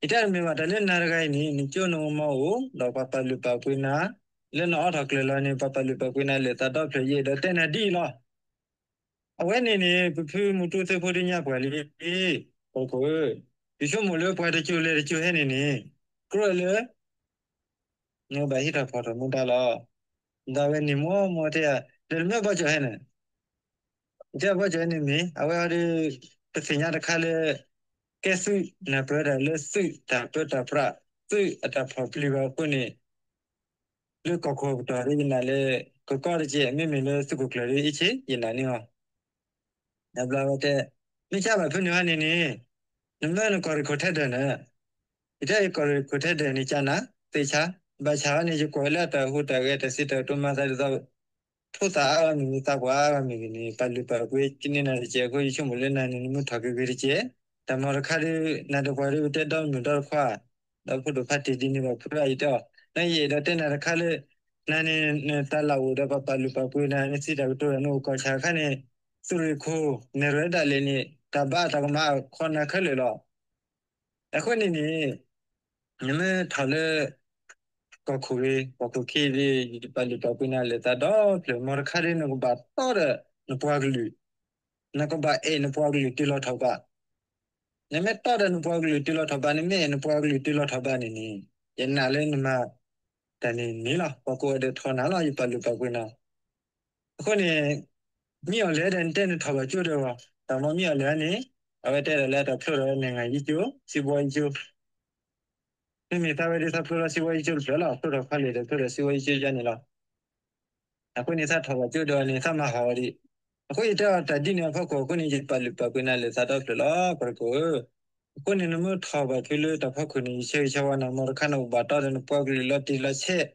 ယတဲတမ့ၢ်ဘၣ် တၢ်လၢနၤတဂၤအံၤန့ၣ် နကၠိနကမီၤအိၣ် ဒီးပှၤပာ်လုၢ်ပာ်ပှ့ၤနၤ, လၢနအိးထီၣ်ကျၢၢ်လီၤန့ၣ် ပှၤပာ်လုၢ်ပာ်ပှ့ၤနၤလၢာ်သးဒီဖျၢၣ် ယအဲၣ်ဒိးတဲနၤဒ်အံၤလီၤ. အဝဲန့ၣ်န့ၣ် ပဖုမူတူၢ်သ့ဖိဒုညါပှၤလံ, ပခိၣ်ဧၢ, ယဆိကမိၣ်လၢပှၤတစိၤလဲၤတစိၤဟဲန့ၣ်န့ၣ် ကြၢးလၢ နကဘၣ်ဟံးထီၣ်ဖီၣ်ထီၣ်မူဒါလီၤ. ဒီးအဝဲန့ၣ်မ့ၢ်မ့ၢ်တဲယၤ ဒီးနမ့ၢ်ဘီကၠီၣ်ဟဲန့ၣ်, ယတဲဘီကၠီၣ်ဟဲန့ၣ်မ့ၢ် အဝဲအီၤဒီး ပသ့ၣ်ညါတခါလၢ ကဲသုးနၢ်ပၢၢ်တၢ်လၢသုးတၢ်ပၢတၢ်ပြး သုးအတၢ်ဖီၣ်ပျံၤဘၣ်အဃိန့ၣ် လၢကီၢ်ခိၣ်ပတီၢ်ဒ်ယနာ်လၢ ကကီတကဲး မ့မ့ၢ်လၢသုးခိၣ်ကျၢၢ်ဒ်အံၤဆ့ ယနာ်န့ၢ်အီၤ နဘျီဝဲတဲ, မ့ၢ်ကဘၣ်ဖုန့ၢ်ဟီန့ၣ်န့ၣ်, နမၢနကီၢ်ရ့ၣ်ခိၣ်ထဲဒၢးန့ၣ်, ယတဲယကီၢ်ရ့ၣ်ခိၣ်ထဲဒၢးန့ၣ် ကနၤသ့ၣ်ဆါ, ဘၣ်ဆၣ်ဟီန့ၣ် ယကွၢ်လၢအတၢ်ဟူးတၢ်ဂဲၤတၢ်စံးတၢ်ကတိၤမၤသးဒ်သိး ထိသၣ်အါဂၤမ့ၢ်ဂ့ၤ သးပှၢ်အါဂၤမ့ၢ်ဂ့ၤန့ၣ် ပာ်လုၢ်ပာ်ပှ့ၤကန့ၢ်နၤတကဲးအဃိ ယဆိကမိၣ်လၢနၤန့ၣ် နမ့ၢ်ထီၣ်က့ၤဂ့ၤတကဲး, တၢ်မၤတခါဒီး နၤဒီးပှၤဒီးပတဲဒီမုၢ်ဒီတခွါ ဒီးဖိဒိၣ်ဖးတ့ၢ်ဒ်န့ၣ်ဘၣ်ဖုအံၤတဲအီၤ, နယအဲၣ်ဒိးတဲနၤတခါလၢ နၤန့ၣ် နတၢ်လၢအိၣ်ဒီးပပာ်လုၢ်ပာ်ပှ့ၤနၤ နစံးတၢ်ကတိၤဒီးနအိၣ်ကီၢ်ဆၣ်အခါန့ၣ် သုးရ့ၣ်ခိၣ် နဲၣ်ရွဲဒၣ်လဲာ်န့ၣ် တၢ်ဘါတၢ်ကမၣ်ခီနၤခဲလၢာ်လီၤ. အဃိန့ၣ်န့ၣ် နမ့ၢ်ထီၣ်လၢ ကီၢ်ခိၣ်ဂ့ၤ ကီၢ်ခိၣ်ခံဂ့ၤ ယပာ်လုၢ်ပာ်ပှ့ၤနၤလၢာ်သးဒီဖျၢၣ် မ်တခါဒီး နကဘၣ်တီဒီးနပှၤကလုာ်, နကဘၣ်အဲၣ်နပှၤကလုာ်တုၤလီၤထီၣ်ဘး, နမ့ၢ်တီဒီးနပှၤကလုာ်တုၤလီၤထီၣ်ဘး နမ့ၢ်အဲၣ်နပှၤကလုာ်တုၤလီၤထီၣ်ဘးန့ၣ်န့ၣ် ယနာ်လၢနမၤ တၢ်န့ၣ်န့ၣ်လီၤ. ပှၤကိးဂၤဒဲးထီၣ်နၤလီၤ ယပာ်လုၢ်ပာ်ပှ့ၤနၤ အဃိန့ၣ် မ့ၢ်အီၤလဲၣ်ဒီးနတဲနထီၣ်ဘၣ်ကၠိဒီးဂီၤ, တၢ်မ့ၢ်မ့ၢ်အီၤလဲၣ်န့ၣ် အဝဲတဲဒၣ်လၢတၢ်ဖျိထီၣ်န့ၣ် ဂၤယံကၠိ စံးဘီယံကၠိ, မ့မ့ၢ်သးဝဲဒီးသးဖျိလီၤစံးဘီယံကၠိတဖျၢၣ်လီၤ ဖျိထီၣ်ခီလ့ၣ်ဒီးဖျိထီၣ်စံးဘီယံကၠိယါန့ၣ်လီၤ. အဃိန့ၣ် သးထီၣ်ဘၣ်ကၠိဒီးန့ၣ် သးမၤဟီၣ်ဝဲဒံး, အဃိယတဲအီၤတၢ်ဒ်န့ၣ်အဖီခိၣ်အဃိန့ၣ် ယပာ်လုၢ်ပာ်ပှ့ၤနၤလၢာ်သးဒီဖျၢၣ်လီၤ ပှၤကိးဧၢ, အဃိန့ၣ် နမ့ၢ်ထီၣ်ဘၣ်ဖုလၢတၢ်ဖီခိၣ်န့ၣ် ယဆၢဂ့ၤဆၢဝါနၤ မ်တခါနကဘၣ်တီဒီးနပှၤကလုာ်လီၤတံၢ်လီၤဆဲး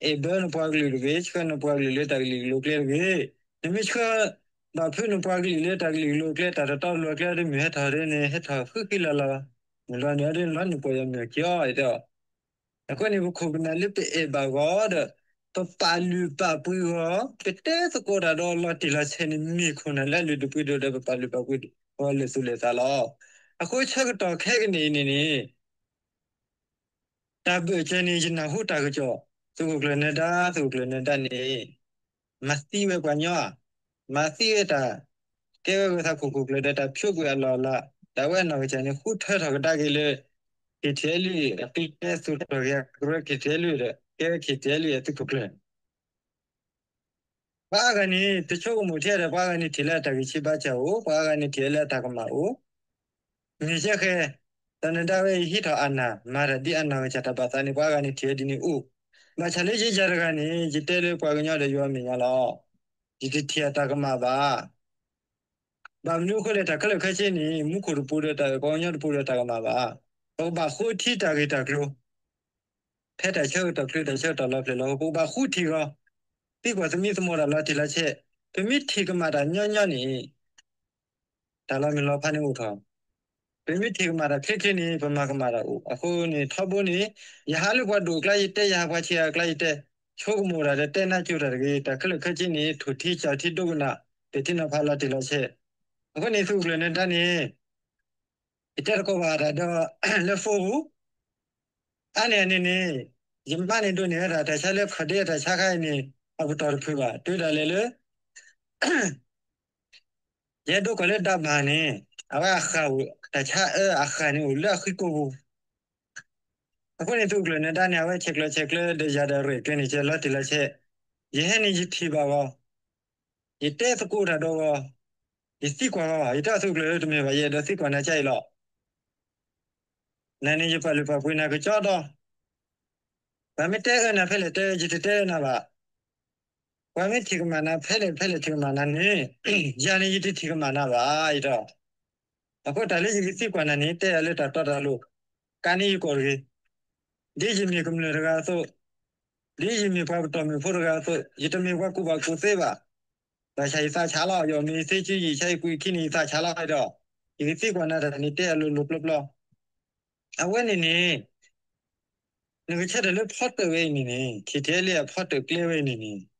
အဲၣ်ဘၢနပှၤကလုာ်တဂ့ၤ, ဆှၢနပှၤကလုာ်လၢတၢ်ကလံၤကလိၤကျဲတဂ့ၤ. နမ့ၢ်ဆှၢဘၣ်ဖုနပှၤကလုာ်လၢတၢ်ကလံၤကလိၤကျဲ တၢ်တတီတလိၤကျဲဒီး မုၢ်ဟဲထီၣ်ဒီးန့ၣ် ဟဲထီၣ်ဃံဃံလၤလၤ, မုၢ်လီၤန့ၣ်အီၤဒီး လီၤန့ၢ်ပှၤယီၤမုၢ်က့ၤအီၤ ယတဲအီၤ. အဃိန့ၣ် ပခိၣ်ပနၢ်လၢပအဲၣ်ဘၣ်ဂီၤဒီး ပပာ်လုၢ်ပာ်ပှ့ၤဂီၤ ပတဲသကိးတၢ်ဒီးလီၤတံၢ်လီၤဆဲးန့ၣ် မ့ၢ်ခိၣ်နၢ်လၢအလုၢ်ဒိၣ်ပှ့ၤဒိၣ်ဒီး ပပာ်လုၢ်ပာ်ပှ့ၤဂီၤလၢာ်သူၣ်လၢာ်သးလီၤ. အဃိဆၢကတီၢ်ခဲကနံၣ်အံၤန့ၣ်န့ၣ် တၢ်ဘၢၣ်စၢၤန့ၣ် ယနၢ်ဟူတၢ်ကစီၣ်, သုးခိၣ်ကျၢၢ်နၢၤဒါ သုးခိၣ်ကျၢၢ်နၢၤဒါန့ၣ် မၤသံဝဲပှၤကညီဧါ, မၤသံဝဲတၢ် ကဲဝဲဂဲၤသးခိၣ်ခိၣ်ကျၢၢ်ဒီးတၢ်ဖျိကွံာ်အလီၢ်အလၤ, တၢ်ဝဲအနီၢ်ကစၢ်န့ၣ် ဃုထၢထီၣ်ကဒါက့ၤလၢ KTLA အသုးကျဲ သူၣ်ထီၣ်က့ၤအကရၢ KTLA ဒီး ကဲဝဲ KTLA အသုးခိၣ်ကျၢၢ် ပှၤအါဂၤန့ၣ် တဆိကမိၣ်ထဲဒီး ပှၤအါဂၤန့ၣ်ထံၣ်လၢအတၢ်ဂံၢ်ဆံးဘါစၢ်အိၣ်, ပှၤအါဂၤန့ၣ်ထံၣ်လၢအတၢ်ကမၣ်အိၣ်, မ့ၢ်ကဲဃဲ, ဒီးနၢၤဒါဝဲအံၤဟံးထီၣ်အနၢ် မၤတၢ်ဒ်အနီၢ်ကစၢ်တၢ်ဘၣ်သးန့ၣ် ပှၤအါဂၤန့ၣ်ထံၣ်ဝဲဒ်န့ၣ်အိၣ်, ဘၣ်ဆၣ်လၢယဲယၤတဂၤန့ၣ် ယတဲလၢပှၤကညီဒီးယွၤအမဲာ်ညါလီၤ. ယတထံၣ်အတၢ်ကမၣ်ဘၣ် ဘၣ်မနုၤအဃိလဲၣ် တၢ်ခဲလၢာ်ခဲဆ့န့ၣ် မူခိၣ်တပူၤဒီးတၢ် ပှၤကညီတပူၤဒီးတၢ်ကမၣ်ဘၣ်. ပကဘၣ်ဃုထံတၢ်ဂ့ၢ်တၢ်ကျိၤ ဖဲတၢ်ဆၢကတီၢ်ချုးတၢ်ဆၢကတီၢ်လီၤဖျၢၣ်လီၤ ပကဘၣ်ဃုထံၣ်ဂီၤ သံကွၢ်သမံသမိးတၢ်လီၤတံၢ်လီၤဆဲး, ပမ့ၢ်ထံၣ်ကမၣ်တၢ်ညီညီန့ၣ် တၢ်လီၤမုၢ်လီၤဖးန့ၣ်အိၣ်ထီၣ်, ပမ့ၢ်ထံၣ်ကမၣ်တၢ်ချ့ချ့န့ၣ် ပမၤကမၣ်တၢ်အိၣ်. အဃိန့ၣ် ထီဘိန့ၣ် ယဟးလၢပှၤဒိၣ်အကျါ ယတဲ ယဟးပှၤဆံးအကျါ ယတဲ, ဆိကမိၣ်တၢ်ဒီးတဲနၢ်ကၠိတၢ်တဂ့ၤ, တၢ်ခဲလၢာ်ခဲဆ့န့ၣ် ထိၣ်ထံကၠီၣ်ထံဒိကနၣ် ပဲာ်ထံနီၤဖးလီၤတံၢ်လီၤဆဲး. အဃိန့ၣ် သုးခိၣ်ကျၢၢ်နၢၤဒါန့ၣ် ယတဲတကိးဘၣ်တၢ်ဒီး လၢဖိပူၤ အါန့ၢ်အန့ၣ်န့ၣ် ယမါန့ၣ်ဒိးန့ၢ်ဝဲဒၣ်တၢ်ဆါလၢ ခီၣ်ဒ့ အတၢ်ဆါခါအံၤန့ၣ် အပတီၢ်တဖုဘၣ် တုၤဒၣ်လဲာ်လၢ ယဲဒိကီၢ်လၢဒၣ်ဘၣ်န့ၣ် အဝဲအဃၢ်အိၣ် တၢ်ဆါအၢအဃၢ်န့ၣ်အိၣ်လၢအဃံကိၢ်ပူၤ. အဃိန့ၣ် သုးခိၣ်ကျၢၢ်နၢၤဒါန့ၣ် အဝဲဆဲးကျၢဆဲးကျၢဒီးယၤဒီးရဲၣ်ကျဲၤန့ၣ် ကဲလီၤတံၢ်လီၤဆဲး, ယဟဲန့ၣ်ယထံၣ်ဘၣ်ဂီၤ ယတဲသကိးတၢ်ဒီးဂီၤ, ယသံကွၢ်ဂီၤ, ယတဲသုးခိၣ်ကျၢၢ်တမ့ၢ်ဘၣ် ယအဲၣ်ဒိးသံကွၢ်နၤကါအံၤလီၤ. နၤန့ၣ်ယပာ်လုၢ်ပာ်ပှ့ၤနၤကကၠီဒီး ပှၤမ့ၢ်တဲအၢနၤဖဲလဲၣ်တဲ ယတတဲအၢနၤဘၣ်. ပှၤမ့ၢ်ထံၣ်ကမၣ်နၤဖဲလဲၣ်ဖဲလဲၣ်ထံၣ်ကမၣ်နၤန့ၣ် ယၤန့ၣ်ယတထံၣ်ကမၣ်နၤဘၣ် ယတဲ. အဃိတၢ်လၢယကသံကွၢ်နၤန့ၣ် တဲယၤလၢတၢ်တီတၢ်လိၤ ကးန့ၢ်ယကိာ်တဂ့ၤ. ဒ်ယမ့ၢ်ကမျၢၢ်တဂၤအသိး ဒ်ယမ့ၢ်ပှၤပတီၢ်မုၢ်ဖိတဂၤအသိး ယတမ့ၢ်ပှၤကူၣ်ဘၣ်ကူၣ်သ့ဘၣ်. ဘၣ်ဆၣ်ယသးဆးလီၤ, ယအီၣ်မ့ၤသ့ကၠူယံာ်ဆါ ယကွံာ်ခံန့ၣ် ယသးဆးလီၤဒီး ယကသံကွၢ်နၤတၢ်န့ၣ် တဲအလိၤလိၤပျီပျီ. အဝဲန့ၣ်န့ၣ် နကဆၢထၢၣ်လၢဖီတၢၣ်ဝဲအံၤန့ၣ်န့ၣ် ခံထံၣ်အဲလၢအဖီတၢၣ်ကျဲဝဲအံၤန့ၣ်န့ၣ်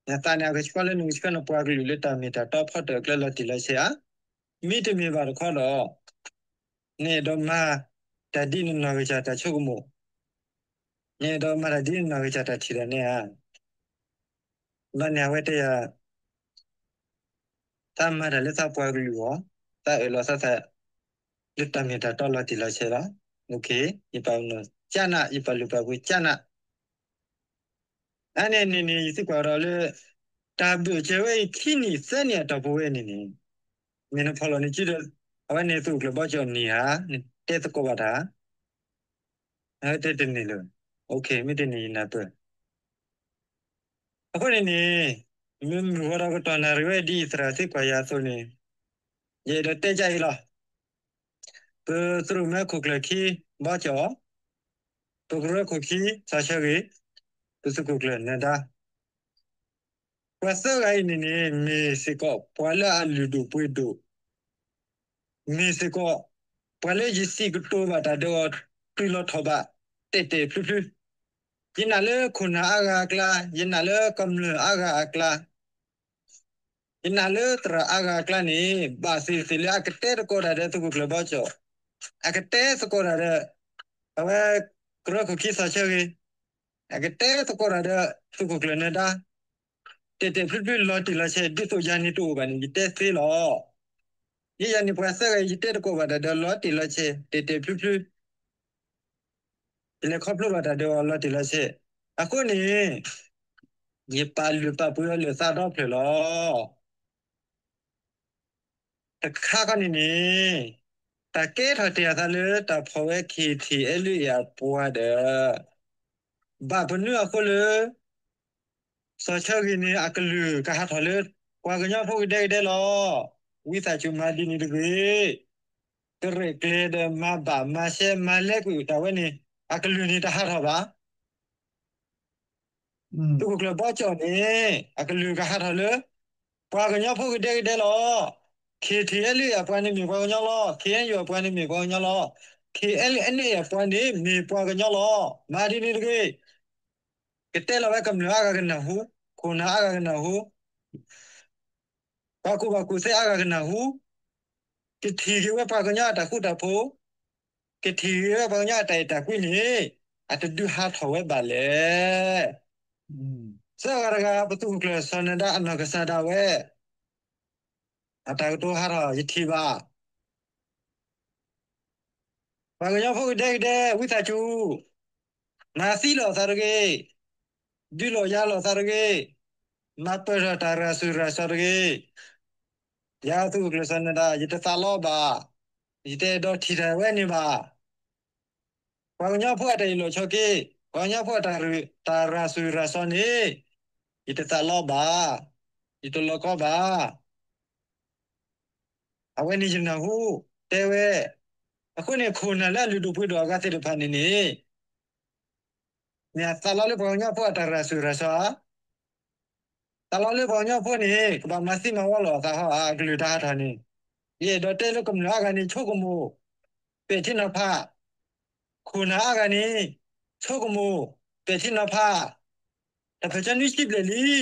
နသးန့ၣ် အကဆှီလၢနကဆှၢနပှၤကလုာ်လၢတၢ်မ့ၢ်တၢ်တီဖီတၢၣ်ကျဲလီၤတံၢ်လီၤဆဲးဧါ. မ့တမ့ၢ်ဘၣ်တခီဒီး နအဲၣ်ဒိးမၤတၢ်ဒ်နနီၢ်ကစၢ်တၢ်ဆိကမိၣ်, နအဲၣ်ဒိးမၤတၢ်ဒ်နနီၢ်ကစၢ်တၢ်ထံၣ်ဒီးနဲဧါ. ဘၣ်န့ၣ်အဝဲတဲယၤ သးမၤတၢ်လၢသးပှၤကလုာ်အဂီၢ်, သးအၢၣ်လီၤသးသး လၢတၢ်မ့ၢ်တၢ်တီလီၤတံၢ်လီၤဆဲးလီၤ. ယပာ်ပနီၣ်ကနး, ယပာ်လုၢ်ပာ်ပှ့ၤကနး. အါန့ၣ်န့ၣ်န့ၣ် ယသံကွၢ်ဒီးလၢ တၢ်ဘၢၣ်စၢၤဝဲအံၤခံနံၣ်သၢနံၣ်အတီၢ်ပူၤဝဲန့ၣ်န့ၣ် မ့ၢ်နဖီၣ်လီၤန့ၢ်စုဒီး အဝဲန့ၣ်သုးခိၣ်ကျၢၢ်ဘီကၠီၣ်နံၤဧါ, နတဲသကိးဘၣ်တၢ် အဝဲတဲတန့ၢ်လၢၤ. မ့ၢ်တန့ၢ်ယနၢ်ပၢၢ်. အဃိန့ၣ်န့ၣ် မ့ၢ်မုၢ်ဂီၤဒီးကတီၢ်နၣ်ရံၣ်ဝဲဒ်အံၤသရၣ်သံကွၢ်ယၤအသိးန့ၣ် ယအဲၣ်ဒိးတဲကအံၤလီၤ. ပသရၣ်မုၣ်ခိၣ်ကျၢၢ်ခံ ဘီကၠီၣ်, ပကရၢခိၣ်ခံ စီၤဆၢဂ့ၤ, ပသုးခိၣ်ကျၢၢ်နၢၤဒါ ပှၤသၢဂၤအံၤန့ၣ်န့ၣ် မ့ၢ်စ့ၢ်ကီးပှၤလၢအလုၢ်ဒိၣ်ပှ့ၤဒိၣ်, မ့ၢ်စ့ၢ်ကီး ပှၤလၢယစံးကတိၤဘၣ်တၢ်ဒီးအီၤတုၤလီၤထီၣ်ဘး တဲာ်တဲာ်ဖျုဖျု, ယနာ်လၢခိၣ်နၢ်အါဂၤအကျါ, ယနာ်လၢကမျၢၢ်အါဂၤအကျါ ယနာ်လၢသရၣ်အါဂၤအကျါန့ၣ် ဘၣ်သ့ၣ်သ့ၣ်လၢအကတဲသကိးတၢ်ဒီးသုးခိၣ်ကျၢၢ်ဘီကၠီၣ်, အကတဲသကိးတၢ်ဒီး အဝဲ ကရၢခိၣ်ခံစီၤဆၢဂ့ၤ, အကတဲသကိးတၢ်ဒီးသုးခိၣ်ကျၢၢ်နၢၤဒါ တဲာ်တဲာ်ဖျုဖျုလီၤတံၢ်လီၤဆဲး ဒ်သိးယၤန့ၣ်တအိၣ်ဘၣ်န့ၣ် ယတဲသ့လီၤ. ယဲယၤန့ၣ်ပှၤသၢဂၤအံၤ ယတဲသကိးဘၣ်တၢ်ဒီးလီၤတံၢ်လီၤဆဲး တဲာ်တဲာ်ဖျုဖျု ယလဲၤခီဖျိဘၣ်တၢ်ဒီးအီၤလီၤတံၢ်လီၤဆဲး. အဃိန့ၣ် ယပာ်လုၢ်ပာ်ပှ့ၤအီၤလၢာ်သးဒီဖျၢၣ်လီၤ. တခါခီန့ၣ်န့ၣ် တၢ်ကဲထီၣ်တ့ၢ်အသးလၢတၢ်ဖီၣ်ဝဲ KTLA အပှၤဒီး ဘၣ်မနုၤအဃိလၢ စီၤဆၢဂ့ၤန့ၣ် အကလုၢ်ကဟးထီၣ်လၢ ပှၤကညီဖိကဒဲကဒဲလီၤ. ဝံသးစူၤမၤဒ်န့ၣ်တဂ့ၤ. ကရဲၣ်ကျဲၤဒီးမၤဘၣ်မၤရှဲမၤလဲကွံာ်တၢ်ဝဲန့ၣ် အကလုၢ်န့ၣ်တဟးထီၣ်ဘၣ်. သုးခိၣ်ကျၢၢ်ဘီကၠီၣ်န့ၣ် အကလုၢ်ကဟးထီၣ်လၢ ပှၤကညီဖိကဒဲကဒဲလီၤ. KTLA အပှၤန့ၣ်မ့ၢ်ပှၤကညီလီၤ. KNU အပှၤန့ၣ်မ့ၢ်ပှၤကညီလီၤ. KNLA အပှၤန့ၣ်မ့ၢ်ပှၤကညီလီၤ. မၤဒ်န့ၣ်တဂ့ၤ. ကတဲလီၤဝဲကမျၢၢ်အါဂၤကနၢ်ဟူ, ခိၣ်နၢ်အါဂၤကနၢ်ဟူ, ပှၤကူၣ်ဘၣ်ကူၣ်သ့အါဂၤကနၢ်ဟူ, ကထံၣ်က့ၤဝဲပှၤကညီအတၢ်ဃူတၢ်ဖိး, ကထံၣ်က့ၤဝဲပှၤကညီအတၢ်အဲၣ်တၢ်ကွံန့ၣ် အတဒုးဟးထီၣ်ဝဲဘၣ်လဲၣ်. သၢဂၤတဂၤ ပသုးခိၣ်ကျၢၢ်စီၤနၢၤဒါအနီၢ်ကစၢ်ဒၣ်ဝဲ အတၢ်ကတိၤဟးထီၣ်ယထံၣ်ဘၣ်. ပှၤကညီဖိကဒဲကဒဲ ဝံသးစူၤ, မၤသံလိာ်သးတဂ့ၤ, ဒုးလိာ်ယၤလိာ်သးတဂ့ၤ, မၤပၢၢ်ထီၣ်တၢ်ရၤစူၤရၤစီတဂ့ၤ. ယသုးခိၣ်ကျၢၢ်စီၤနၢၤဒါ ယတသးလီဘၣ်, ယတအဲၣ်ဒိးထံၣ်တၢ်ဝဲန့ၣ်ဘၣ်. ပှၤကညီဖိအတၢ်အ့ၣ်လိာ်ဆိးက့, ပှၤကညီဖိအတၢ်ရၤစူၤရၤစီန့ၣ် ယတသးလီဘၣ်, ယတလီၤကီဘၣ်. အဝဲန့ၣ်ယနၢ်ဟူတဲဝဲ. အဃိန့ၣ် ခိၣ်နၢ်လၢအလုၢ်ဒိၣ်ပှ့ၤဒိၣ်အဂၤသ့ၣ်တဖၣ်န့ၣ်န့ၣ် မ့ၢ်အသးလီလၢပှၤကညီဖိအတၢ်ရၤစူၤရၤစီဧါ. သးလီလၢပှၤကညီဖိန့ၣ် ကဘၣ်မၤသံမၤဝီလိာ်အသးဟီဧါ အကလုၢ်တဟးထီၣ်န့ၣ်. ယအဲၣ်ဒိးတဲလၢကမျၢၢ်အါဂၤန့ၣ် ဆိကမိၣ် ပဲာ်ထံနီၤဖး, ခိၣ်နၢ်အါဂၤန့ၣ် ဆိကမိၣ် ပဲာ်ထံနီၤဖး. တၢ်ဖဲးကၠီနွံဆံဘျဲၣ်လံ